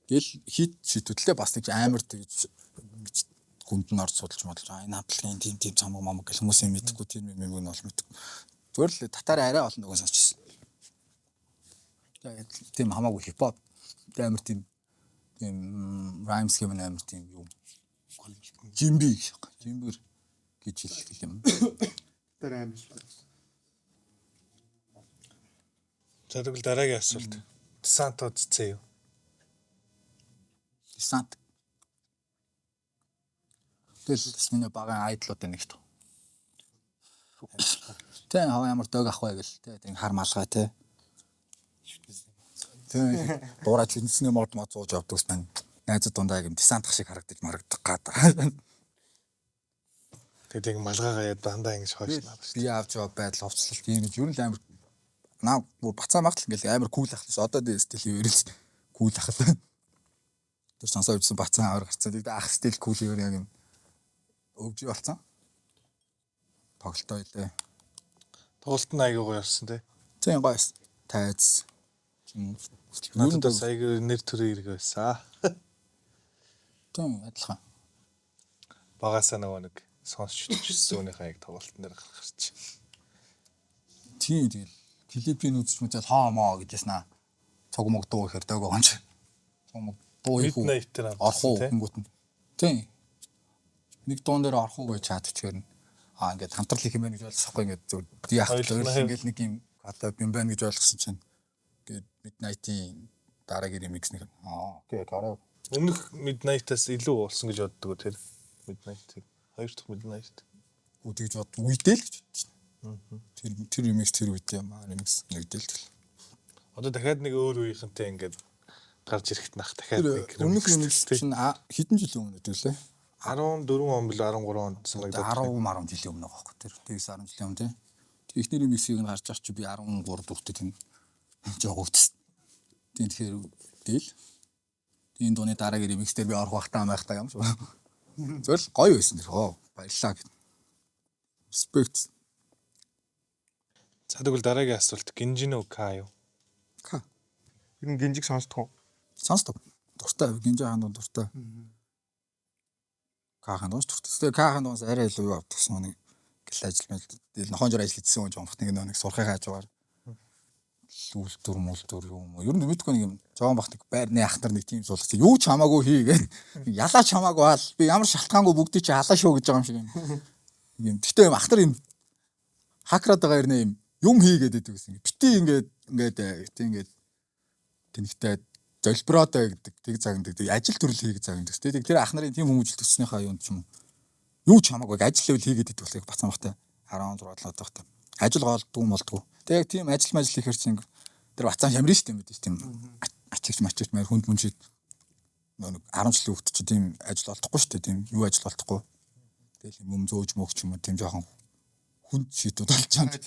Тэгэл хит шитүүдлээ бас нэг амар тэгж ингэж хүнд нь орж судалж модалж аа энэ хамтлагийн тийм тийм цамаг мамаг гэх хүмүүсийн мэдэхгүй тийм юм юм нь бол мэдэхгүй. Зүгээр л татарын арай олон дуу сонсчихсон. Тийм хамаагүй хипхоп амар тийм тийм rhyme scheme амар тийм юм жимби гэж байна. Жимбэр гэж хэлэх юм. Тэр амар л. За тэгвэл дараагийн асуулт. Десанто цэцээ юу? Десант. Тэгэл бас миний багын айдлуудын нэг тоо. Тэ хаваа ямар дог ах вэ гэл тэ тэг хар малгай тэ. Тэ дуурайч үндсний мод мод зууж явдаг ус маань найзууд дундаа юм десантах шиг харагдаж марагдах гад. Тэгээд яг малгайгаа яа дандаа ингэж хойш наа. Би авч яваа байдал хувцлалт юм гэж ер нь л амар наа бүр бацаа магтал ингээл амар кул ах л одоо дэ стил юу ерэл кул ах л. Тэр сонсоо явжсан бацаа аваар гарцсан. Тэгээд ах стил кул юу яг юм өвжи болсон. Тоглолтоо илээ. Тоглолт нь айгүй гоё болсон тий. Тийм гоё байсан. Тайз. Чин. Надад бас айгүй нэр төрийн хэрэг байсан. Тийм адилхан. Багасаа нөгөө нэг сонсч үзчихсэн үүнийхээ яг тоглолтын дээр гарч. Тийм тэгэл клипийг үзэж мүтэл хоо моо гэжсэн аа. Цуг мог дуу ихээр дөг байгаа юм чи. Цуг мог дуу их үү? Midnight дээр Орох уу хамтсан, тий? гингүүт нь. Тийм. Нэг дуун дээр орох уу гэж чат өчгөр нь. Аа ингээд хамтрал их юм байна гэж ойлгосохгүй ингээд зөв яах Ойлгоно. вэ ингээд нэг юм коллаб юм байна гэж ойлгосон чинь ингээд Midnight-ийн дараагийн ремикс нэг аа окей гараа Өмнөх Midnight-аас илүү болсон гэж боддог тэр. Midnight-ыг. Хоёр дахь Midnight. үдгэж бод үедээ л гэж бодсон. Тэр тэр ремикс тэр үедээ маа ремикс нэгдэл тэгэл. Одоо дахиад нэг өөр үеийнхэнтэй ингээд гарч ирэхэд нах дахиад Тэр нэг өмнөх ремикс чинь хэдэн жилийн өмнө гэдэг лээ? 14 он бил 13 онд санагдаад. 10 10 жилийн өмнө байгаа байхгүй тэр. Тэгээс 10 жилийн өмнө тий. Тэр эхний ремиксийг нь гарч ах чи би 13 дүүхтэй тийм жоо гүйтсэн. Тийм тэгэхээр дээл. Энэ дууны дараагийн ремикс дээр би орох байхтаа байхтаа юм шиг. Зөв л гоё байсан тэр. Оо баярлаа гэд. Respect. За тэгвэл дараагийн асуулт Гинжино Ка юу? Ка. Ер нь гинжиг сонсдгоо. Сонсдог. Дуртай. Гинжи хаан дуун дуртай. Ка хаан дуун дуртай. Тэгээ Ка хаан дуунаас арай илүү юу авдаг гэсэн нэг гэл ажил мэл. Тэгэл нохоонжор ажил хийсэн хүн жоомх нэг нэг сурхыг хажуугаар үлдүр мүлдүр юм уу. Ер нь мэдгүй нэг юм жоон бах нэг байрны ах нар нэг тийм суулгацсан. Юу ч хамаагүй хий гээд ялаа ч хамаагүй ал. Би ямар шалтгаангүй бүгдийг чи халаа шүү гэж байгаа юм шиг юм. Юм. Гэтэ юм ах нар юм хакрад байгаа юм юм юм хийгээд байдаг гэсэн. Бити ингээд ингээд бити ингээд тэнхтэй золброод гэдэг тэг загнадаг. Тэг ажил төрөл хийгээд загнадаг. Тэг тэр ах нарын тийм хүмүүжил төснийхаа юунд ч юм уу. Юу ч хамаагүй ажил левел хийгээд байдаг болохоор бацсан бахтай 16 7 дахтай. Ажил гоолдгүй молдгүй. Тэг яг тийм ажил мажил хийхэр чинь тэр бацаан шамрын шүү дээ мэдээж тийм ачигч мачигч маяг хүнд мүн шид нэг 10 жилийн хүүхд чи тийм ажил олдохгүй шүү дээ тийм юу ажил олдохгүй. Тэгэл юм зөөж мөгч юм уу тийм жоохон хүнд шийдүүд болж байгаа.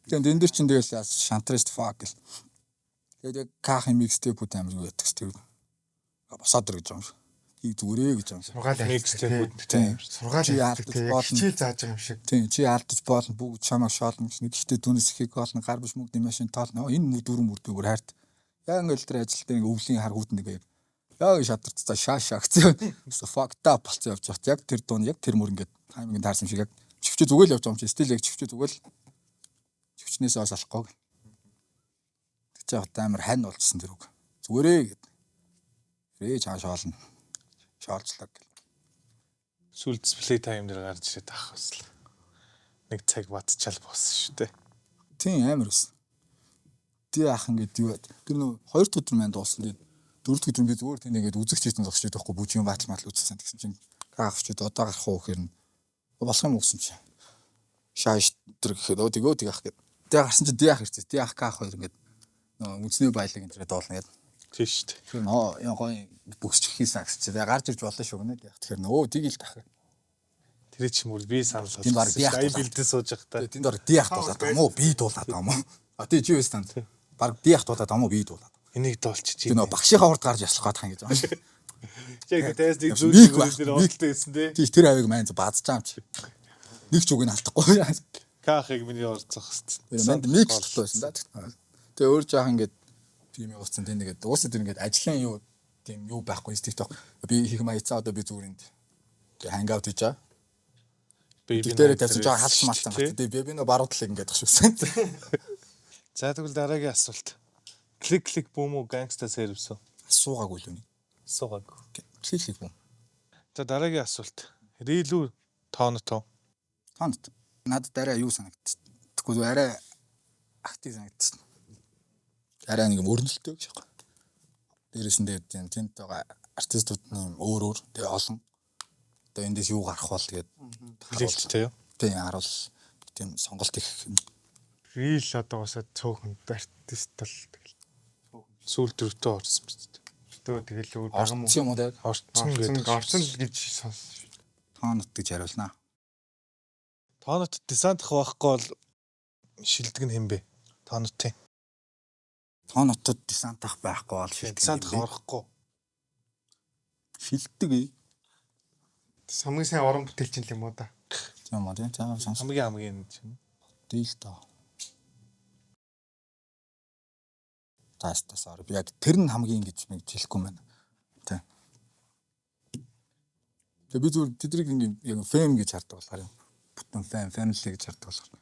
Тийм энэ дэр чинь тэгэл шантрест fuck гэл. Тэгээд яг кахын микстейпүүд амар юу яддаг тэр босоод ир гэж байгаа юм шиг. Хий зүгээрээ гэж байгаа юм шиг. Сургаал Mixtape-үүд Тийм. Сургаал Чи ярьдаг алдаж тий. Яг болно. Хичээл зааж байгаа юм шиг. Тийм чи алдаж болно бүгд чамайг шоолно гэсэн. Гэхдээ түүнээс ихийг олно гар биш мөнгөний машин тоолно. Энэ дөрвөн мөр бүр хайрт. Яг ингээл тэр ажил дээр ингээ өвлийн хар хүүд нэг яг шатарцаа шаа шаа гэсэн. So fucked up болцсон явж байхад яг тэр дуун яг тэр мөр ингээд тайминг таарсан юм шиг яг чивчээ зүгээр л явж байгаа юм чи стил яг чивчээ зүгээр л чивчнээсээ бас алахгүй. Тэг чи хот амар хань болчихсон тэр үг. Зүгээрээ гэд. Рээ чаа шоолно. Шоолжлаа гэл. Сүүл display time дээр гарч ирээд ах бас л. Нэг цаг батчаал болсон шүү дээ. Тийм амар байсан. Тий ах ингээд юу тэр нөө хоёр дахь өдөр маань дууссан. Тэгээд дөрөв дэх өдөр би зүгээр тэнд ингээд үзэгч хийсэн зогсож байхгүй бүжгийн батал матал үзсэн тэгсэн чинь гаавчид одоо гарах уу гэхээр нь болох юм уу гэсэн чинь шааш тэр гэхэд өө тэгөө тэг ах гэд. Тэгээ гарсан чинь ди ах ирсэн. Ди ах ках хоёр ингээд нөө үндэсний баялаг энэ тэрэ дуулна гэд. Тийм шүү дээ. Тэр нөө яа гоё бөксч хийсэн гэсэн чинь тэгээ гарч ирж болно шүү гэнэ. Тэгэхээр нөө тийг л тах. Тэр чинь бүр би санал Тийм баг, би болгосон. ах Ай дуулаад. бэлдээ сууж байхдаа. Тэгээ тэнд ор ди ах дуулаад байгаа юм уу? Би дуулаад байгаа юм уу? А тий чи юу станд. Баг ди ах дуулаад байгаа юм уу? Би дуулаад. Энийг доолчиж. Тэр нөгөө багшийнхаа урд гарч яслах гээд хаа гэж байгаа юм. Яг тест нэг Мик зүйл байх, дээр мик. оролцсон байсан тий. Тийш тэр авиг маань баазч юм чи. Нэг ч үг нь алдахгүй. Кахыг миний оролцох хэвчээ. Тэр манд мик дутуу байсан да. Тэгээ өөр жаахан ингээд тийм явуулсан тийм нэгээд уусаа тэр ингээд ажлын юу тийм юу байхгүй инстинкт байхгүй. Би хийх маяцаа одоо би зүгээр энд ханг аут хийж байгаа. Baby Тэр дээрээ тавьсан жаа халсан малсан гарт. Тэгээ би нөө баруун талыг ингээд гашуусан. За тэгвэл дараагийн асуулт. Клик клик бүүм үү gangsta service үү? Асуугаагүй л үний. Асуугаагүй. Клик клик бүүм. За дараагийн асуулт. Рил үү тоонот уу? Тоонд. Надад арай юу санагдчих. Тэгэхгүй арай актив санагдчих. Арай нэг юм өрнөлттэй гэж байна. Дээрээс нь тэгээд тийм тэнд байгаа артистууд нь юм өөр өөр тэгээ олон. Одоо эндээс юу гарах бол тэгээд Хүлээлттэй юу? Тийм харуул тийм сонголт их Рил одоо усаа цөөхөн артист бол тэгэл Сүүл дөрөвтөө орсон биз дээ. дөө тэгэл өөр байгаа мó. орцсон юм уу тэг Орцсон Орцсон гэдэг. орцсон л гэж сонс. тоонот гэж хариулнаа. Тоонот десантах байхгүй бол шилдэг нь хэн бэ? Тоонотын. Тоонотод десантах байхгүй бол шилдэг. Десантах орохгүй. Шилдэг ээ. Хамгийн сайн уран бүтээлч юм уу да. Тийм үү тийм. За сонс. Хамгийн хамгийн нь чинь. Дийл тоо. Таас тасаар би яг тэр нь хамгийн гэж нэг хэлэхгүй юм байна. Тийм. Тэгээ би зүгээр тэднийг ингээ яг фэм гэж хардаг болохоор юм. Бүтэн фэм, family гэж хардаг болохоор.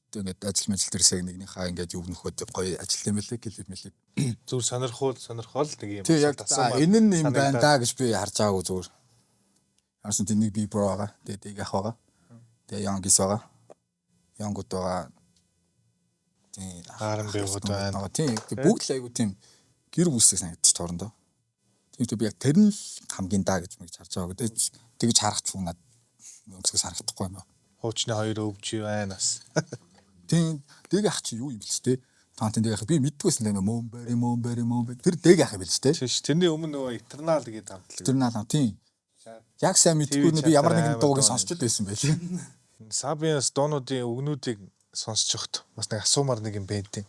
Тэгээ ингээд ажил мажил дээрсээ нэгнийхээ ингээд юу нөхөд гоё ажил юм лээ гэлээ мэлээ. Зүгээр сонирхол сонирхол нэг юм. Тий яг асуулт за, энэ нь юм байна санагдаад. да гэж би харж байгаагүй зүгээр. Ямарсан тийм нэг би бро байгаа. Тэгээ дэг ах байгаа. Тэгээ Young-ис байгаа. Young-уд байгаа. Тийм. R&B -ууд байна. Тийм. Тэг бүгд л айгу тийм гэр бүлсэг санагдчих тоорондоо. Тийм үү би яг тэр нь л хамгийн даа гэж мэгж харж байгаагүй. Тэг тэгж харах ч хүн над өнцгөөс харагдахгүй юм байна. Хуучны хоёр өвж байна бас. Тийм. Дэг ах чи юу юм бэлч те. Таантын дэг ах би мэддгүйсэн л нөө мөн бари мөн бари мөн бари тэр дэг ах юм бэлч те. Тийш тэрний өмнө нөгөө Eternal гэдэг хамтлаг. Тэр наалаа тийм. Яг сайн мэдгүй нэ би ямар нэгэн дууг сонсч л байсан байлээ. Сабиас дуунуудын өгнүүдийг сонсож явахт бас нэг асуумар нэг юм байдیں۔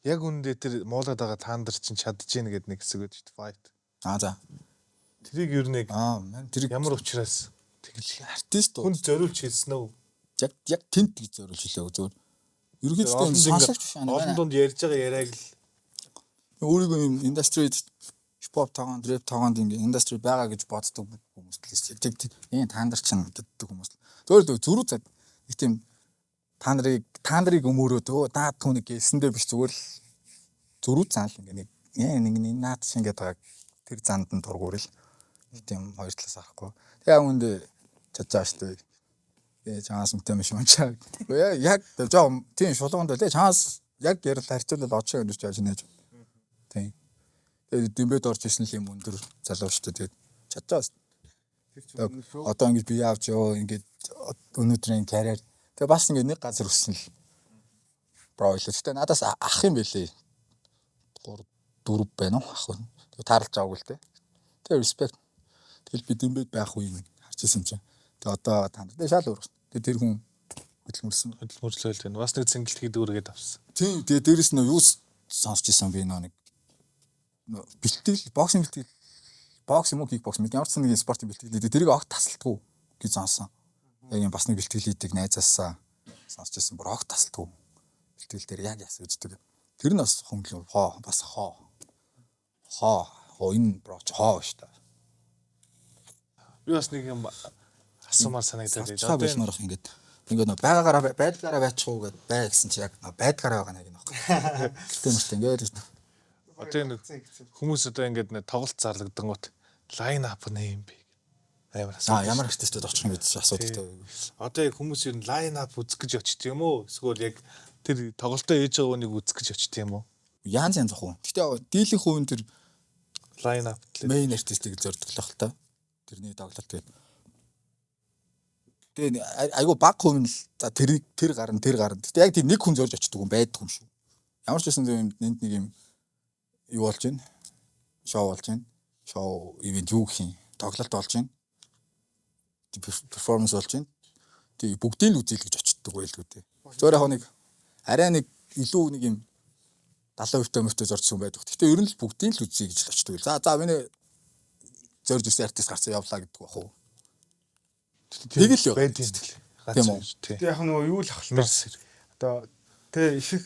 Яг үүндээ тэр муулаад байгаа таандар чинь чадж гин гэдэг нэг хэсэг байдаг шүү дээ. Fight. Аа за. Тэрийг ер нь яг Аа мэн тэр ямар учраас тэгэл артист хүн зориулж хэлсэн үү? яг яг тент гэж зориулж хэлээг зөв. Ерөнхийдөө Олон сонсогч биш аа. Олон дунд ярьж байгаа яриаг л Өөрийгөө юм индастри хипхоп тоогонд, рэп тоогонд ингээ индастри байгаа гэж боддог хүмүүс л шүү дээ. Тэг тийм та нар чинь гэдэг хүмүүс л. Зөвөр л зөрүү зад нэг тийм та нарыг өмөрөөд өө наад түүнийг гэлсэндээ биш зүгээр л зөрүү зан л ингээ нэг нэг нэг наад шин гэдэг байгаа тэр занд нь дургуурл. Нэг тийм хоёр талаас харахгүй. Тэгээ яг үндэ чадж байгаа шүү дээ. Тэгээ чанаас үнтэй юм шиг унчаа. Үгүй яг жоо тийм шулуунд тэгээ чанаас яг ярил харьцуулал очоо гэж яаж нээж. Тийм. Тэгээд дэмбэд орж исэн л юм өндөр залуу шүү дээ. Тэгээд чадж байгаа шүү. Одоо ингэж би явж ёо ингээд өнөөдрийн карьер тэгээ бас ингээд нэг газар өссөн л бро илээ. Гэтэ надаас ах юм бэлээ. 3 4 байна уу ах вэ? Тэгээ таарлаж байгаагүй л дээ. Тэгээ respect. Тэгэл би дэмбэд байх үеийг харж исэн юм чинь. Тэгээ одоо танд. Тэгээ шал өөр. Тэгээ тэр хүн хөдөлмөрлсөн. хөдөлмөрлөөл байна. Бас нэг цэнгэлтгийг дүүргээд авсан. Тийм тэгээ дээрэс нь юу сонсч исэн би нөө нэг бэлтгэл боксинг бэлтгэл бокс юм уу кикбокс мэт ямар ч нэг спортын бэлтгэл хийдэг тэрийг огт тасалдгүй гэж сонссон. Яг юм бас нэг бэлтгэл хийдэг найзаасаа сонсч исэн бүр огт тасалдгүй бэлтгэл дээр яг яс үздэг. Тэр нь бас хөнгөл хоо бас хоо хоо хоо энэ броч хоо шүү дээ. Би бас нэг юм асуумар санагдаад байна. Одоо болмоор ах ингээд ингээд нөө байгаагаараа байдгаараа байчих уу гэд бай гэсэн чи яг нөө байдгаараа байгаа нэг юм аахгүй. Гэтэ мөрт ингээд л Одоо энэ хүмүүс одоо ингээд нэг тоглолт зарлагдангууд лайн ап нэ юм бэ гэх. Амар асуулт. Аа ямар артистууд очих юм гэж асуудагтай. Одоо яг хүмүүс ер нь лайн ап үзэх гэж очт юм уу? Эсвэл яг тэр тоглолтоо ээж байгаа хүнийг үзэх гэж очт юм уу? Янз янз ах уу. Гэтэ дийлэн хувийн тэр Лайн ап лээ. мейн артистыг зорддог л та. Тэрний тоглолт тэгээд. Тэгээ айгу баг хувь нь л за тэрийг тэр гарна тэр гарна. Гэтэ яг тийм нэг хүн зорж очдөг юм байдгүй юм шүү. Ямар ч байсан юм энд нэг юм юу болж байна? Шоу болж байна. Шоу ивент юу гэх юм? Тоглолт болж байна. Перформанс болж байна. Тэгээ бүгдийг л үзье л гэж очдөг байлгүй дээ. Зөөр яг нэг арай нэг илүү нэг юм 70% мөртөө зорчсон байдаг. Гэхдээ ер нь л бүгдийг л үзье гэж л очдөг. За миний зорж ирсэн артист гарсан явлаа гэдэг бах уу. Тэг л байд юм л. Тийм үү? Тий. Тэг яг нөгөө юу л ах л та. Одоо тэ их их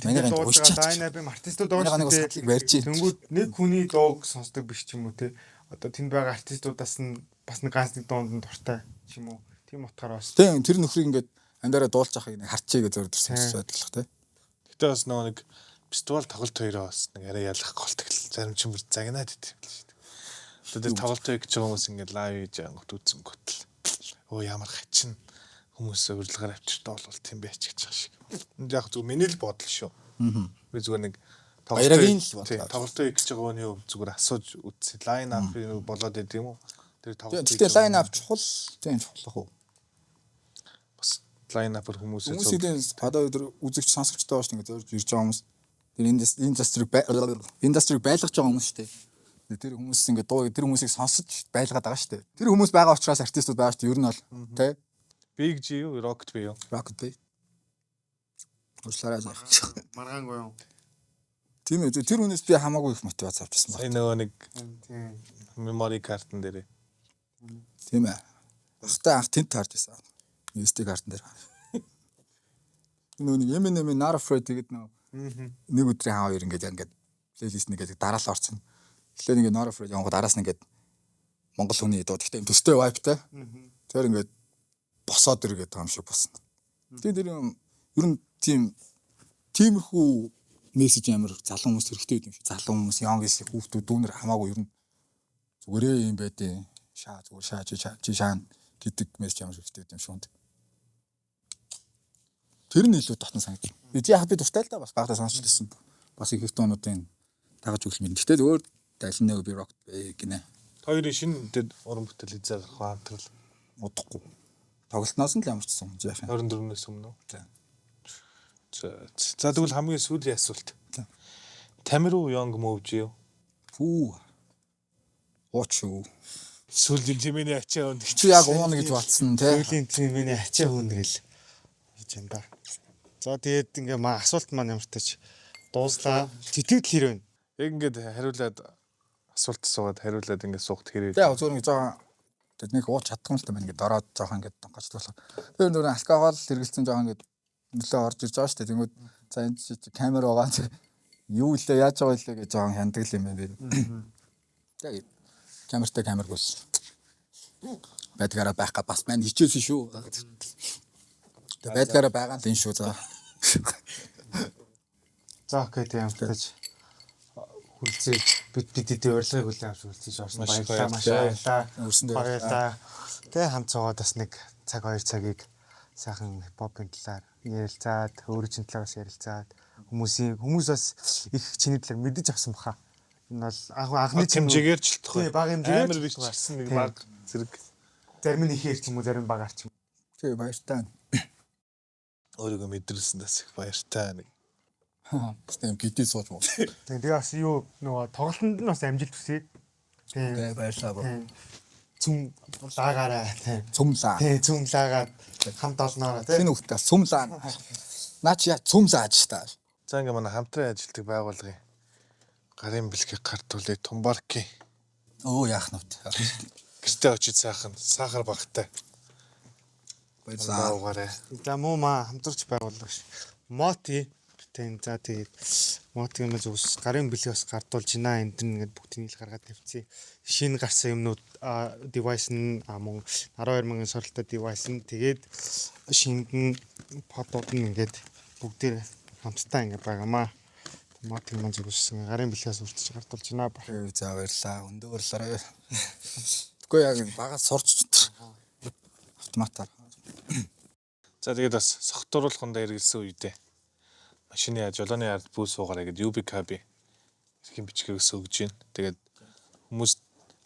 Манайх энд дуулж уйчаад байгаа line up юм артистууд байгаа Манайх нэг шүү садлыг барьж дээ. байна. Тэнгүүд нэг хүний дууг сонсдог биш ч юм уу те. Одоо тэнд байгаа артистуудаас нь бас нэг ганц нэг дуунд нь дуртай ч юм уу. Тийм утгаараа бас Тийм тэр нөхрийг ингээд амьдараа дуулж ахыг нэг харчээ гэж зорж ирсэн гэж байдаг л те. Гэтэ бас нөгөө нэг фестивал тоглолт хоёроо бас нэг арай ялах голтгол зарим ч юм бүр загнаад идэв юм л шүү дээ. Одоо тэр тоглолт хоёр гэж байгаа хүмүүс ингээд лайв хийж ангот үзэнгүүт л өө ямар хачин хүмүүс урилгаар авчир доолвол тийм байж гэж байгаа шиг. Яг зөв миний л бодол шүү. Би зүгээр нэг Баярагийн л бодлоо. Тий, тоглолт хоёр гэж байгаа хүний хувьд зүгээр асууж үзсэн. Лайн ап болоод идэв юм уу? Тэр тоглолт Гэхдээ лайн ап чухал тийм чухал ах уу. бас лайн апер хүмүүсээ Хүмүүсийн одоо өдөр үзэгч сонсогчтой байгаа шүү дээ ингээд зорж ирж байгаа хүмүүс. Тэр индастриг байлгаж байгаа хүмүүс шүү дээ. Тэр хүмүүс ингээд дуу тэр хүмүүсийг сонсож байлгаад байгаа шүү дээ. Тэр хүмүүс байгаа учраас артистууд байгаа шүү дээ. Ер нь бол тий Big G юу, Rocket B юу? Rocket B. Уучлаарай. маргаангүй юм. Тийм ээ тэр хүнээс би хамаагүй их мотивац авчихсан байна. Энэ нөгөө нэг Тийм. memory card-н дээрээ. Тийм ээ. Багтаа анх тэнд таарч байсан. SD картн дээр. Нөгөө нэг Eminem-ийн Not Afraid тэгээд нөгөө нэг өдрийн хаа хоёр ингээд яг ингээд плейлист нэгээд дараалал орсон. Тэгэхээр ингээд Not Afraid явангууд араас нь ингээд Монгол хүний дуу гэхдээ юм төстэй vibe-тай. Тэр ингээд босоод иргээд байгаа юм шиг болсон. Тэгээд тэр юм ер нь тийм тиймэрхүү мессеж амар залуу хүмүүс хэрэгтэй байд юм шиг. Залуу хүмүүс, young гэсэн хүүхдүүд дүүнер хамаагүй ер нь зүгээрээ юм байдیں۔ Шаа зүгээр шаа чи шаа чи шаана гэдэг мессеж амар хэрэгтэй байд юм шиг. Тэр нь илүү дотн санагдав. Би яг би дуртай л да бас багтаа сонсч лсэн. Бас их их дуунуудын дагаж өгөл мэдэн. Гэтэ зүгээр дайлан нэг би рок гинэ. Хоёрын шинэ тэр уран бүтээл хизээ гарах ба хамтрал Удахгүй. Тоглолтноос нь л ямар ч сан яах юм. 24-өөс өмнө үү? За. За за тэгвэл хамгийн сүүлийн асуулт. За. Тамир уу Young Move юу? Фүү. Ууч шүү. Сүүлийн тэмээний ачаа өнд Чи яг уuna гэж батсан те. Сүүлийн тэмээний ачаа хүн гэл гэж юм да. За тэгээд ингээ маа асуулт маань ямар тач дууслаа. Сэтгэл хэр вэ? Яг ингээд хариулаад асуулт асуугаад хариулаад ингээд суухт хэрэг. Тэ яг зүгээр нэг жоохон тэд нэг ууч чадахгүй юм л та байна ингээд дороод жоохон ингээд донхочлох болохоор. Тэр нөр алкогол хэрэгэлсэн жоохон ингээд нөлөө орж ирж байгаа шүү дээ. Тэнгүүд за энэ чи камер байгаа юу илээ яаж байгаа илээ гэж жоохон хяндаг л юм байна би. Яг камертай камергүй л байдгаараа байх га бас маань хичээсэн шүү. Тэ байдгаараа байгаа л энэ шүү за. За окей тийм ямар тач хүрэлцээж бид эдийн урилгыг хүлээн авч хүрэлцээж орсон. Маш их Баярлалаа маш баярлалаа. баярлалаа. Өрсөндөө Баярлалаа. Тэ хамт цугаад бас нэг цаг хоёр цагийг сайхан хипхопын талаар ярилцаад, өөрийн чинь талаар бас ярилцаад хүмүүсийн хүмүүс бас их чиний талаар мэдэж авсан баха. Энэ бол анх анхны Хэмжээгээр ч л тох. Тий, бага хэмжээгээр Амар ч биш л тох. гэсэн нэг Тий. баг зэрэг зарим нь ихээр ч юм уу, зарим нь багаар ч юм. Тий баяртай. өөрийгөө мэдрэлсэн бас их баяртай нэг. Бас тийм гидий сууж муу. Тийм тэгээ бас юу нөгөө тоглолтод нь бас амжилт хүсье. Тийм. Тий баярлалаа. бро. Тийм. Цүм лагаарай. Тийм. Цүмлаа. Тийм цүм лагаад хамт олноорой тийм. Шинэ хүүхдээ цүмлаа. Наа чи яа цүмлааж та. За ингээ манай хамтран ажилладаг байгууллагын гарын бэлгийг гартуулъя Тумбарки. Өө яах нь вэ? Гэртээ очиж сайхан сахар багтай. Баярлалаа. Дуугаарай. За муу маа хамтарч байгууллага ш. Моти тийм за тэгээд Моти юм зүгс гарын бэлэг бас гардуулж байна. Энд нь ингээд бүгдийг л гаргаад тавьчихъя. Шинэ гарсан юмнууд девайс нь мөн 12000 сорилттой девайс нь тэгээд шингэн подууд нь ингээд бүгдээр хамтдаа ингээд байгаамаа. Моти юм зүгс гарын бэлгээс үртэж гардуулж байна. Э, За баярлалаа. Өндөө баярлалаа. Тэгэхгүй яг бага сурч дотор автоматар. За тэгээд бас сохтууруулахундаа эргэлсэн үедээ машины жолооны ард бүү суугаарай гэд UBKB эрхийн бичгийг өгж байна. Тэгээд хүмүүс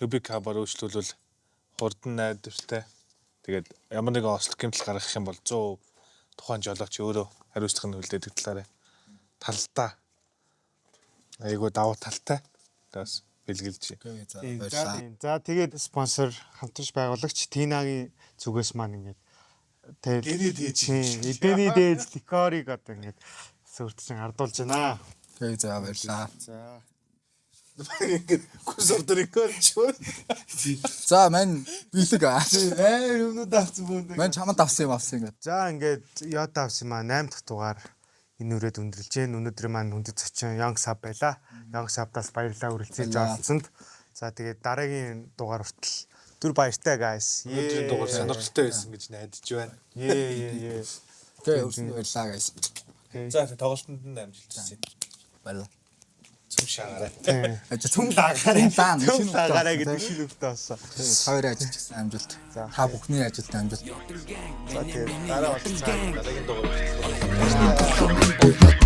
UBKB-аар өөрчлөлвөл хурдан найдвартай. Тэгээд ямар нэгэн ослог гэмтэл гаргах юм бол 100% тухайн жолооч өөрөө хариуцлага нь хүлээдэг талаараа талдаа айгуу давуу талтай. Тэгээд бас бэлгэлж байна. Окей, за Тийм, За баярлалаа. тийм. За тэгээд спонсор хамтарч байгуулагч Тинагийн зүгээс маань ингээд тэгээд Эдэний дээж. Тийм, эдэний дээж ликорыг одоо ингээд сүртчин ардуулж байна. Тэгээ за баярлаа. За. Ингээд курсор рекорд шүү. За мань бэлэг аа. Амар юмнууд авсан бүүн. Мань чамд авсан юм авсан ингээд. За ингээд Йода авсан юм аа 8 дахь дугаар энэ үрээд өндөрлж гэн. Өнөөдөр маань хүндэт зочин Young Sub байла. Young Sub-даас баярлалаа үргэлжлэж Баярлалаа. оролцсонд. За тэгээд дараагийн дугаар хүртэл түр баяртай guys. Өнөөдрийн дугаар сонирхолтой байсан гэж найдаж байна. Ее ее ее. Тэгээ өрсөн баярлаа guys. За тоглолтод нь амжилт хүсье. Баярлаа. Цөм шаагаарай. Ажил цөм лагаарай. Түм лагаарай гэдэг шинэ үгтэй болсон. Та хоёрын ажилд гэсэн амжилт. За. Та бүхний ажилд амжилт. За тэгээд дараа болцсон. Дараагийн дугаар хүртэл. Gang.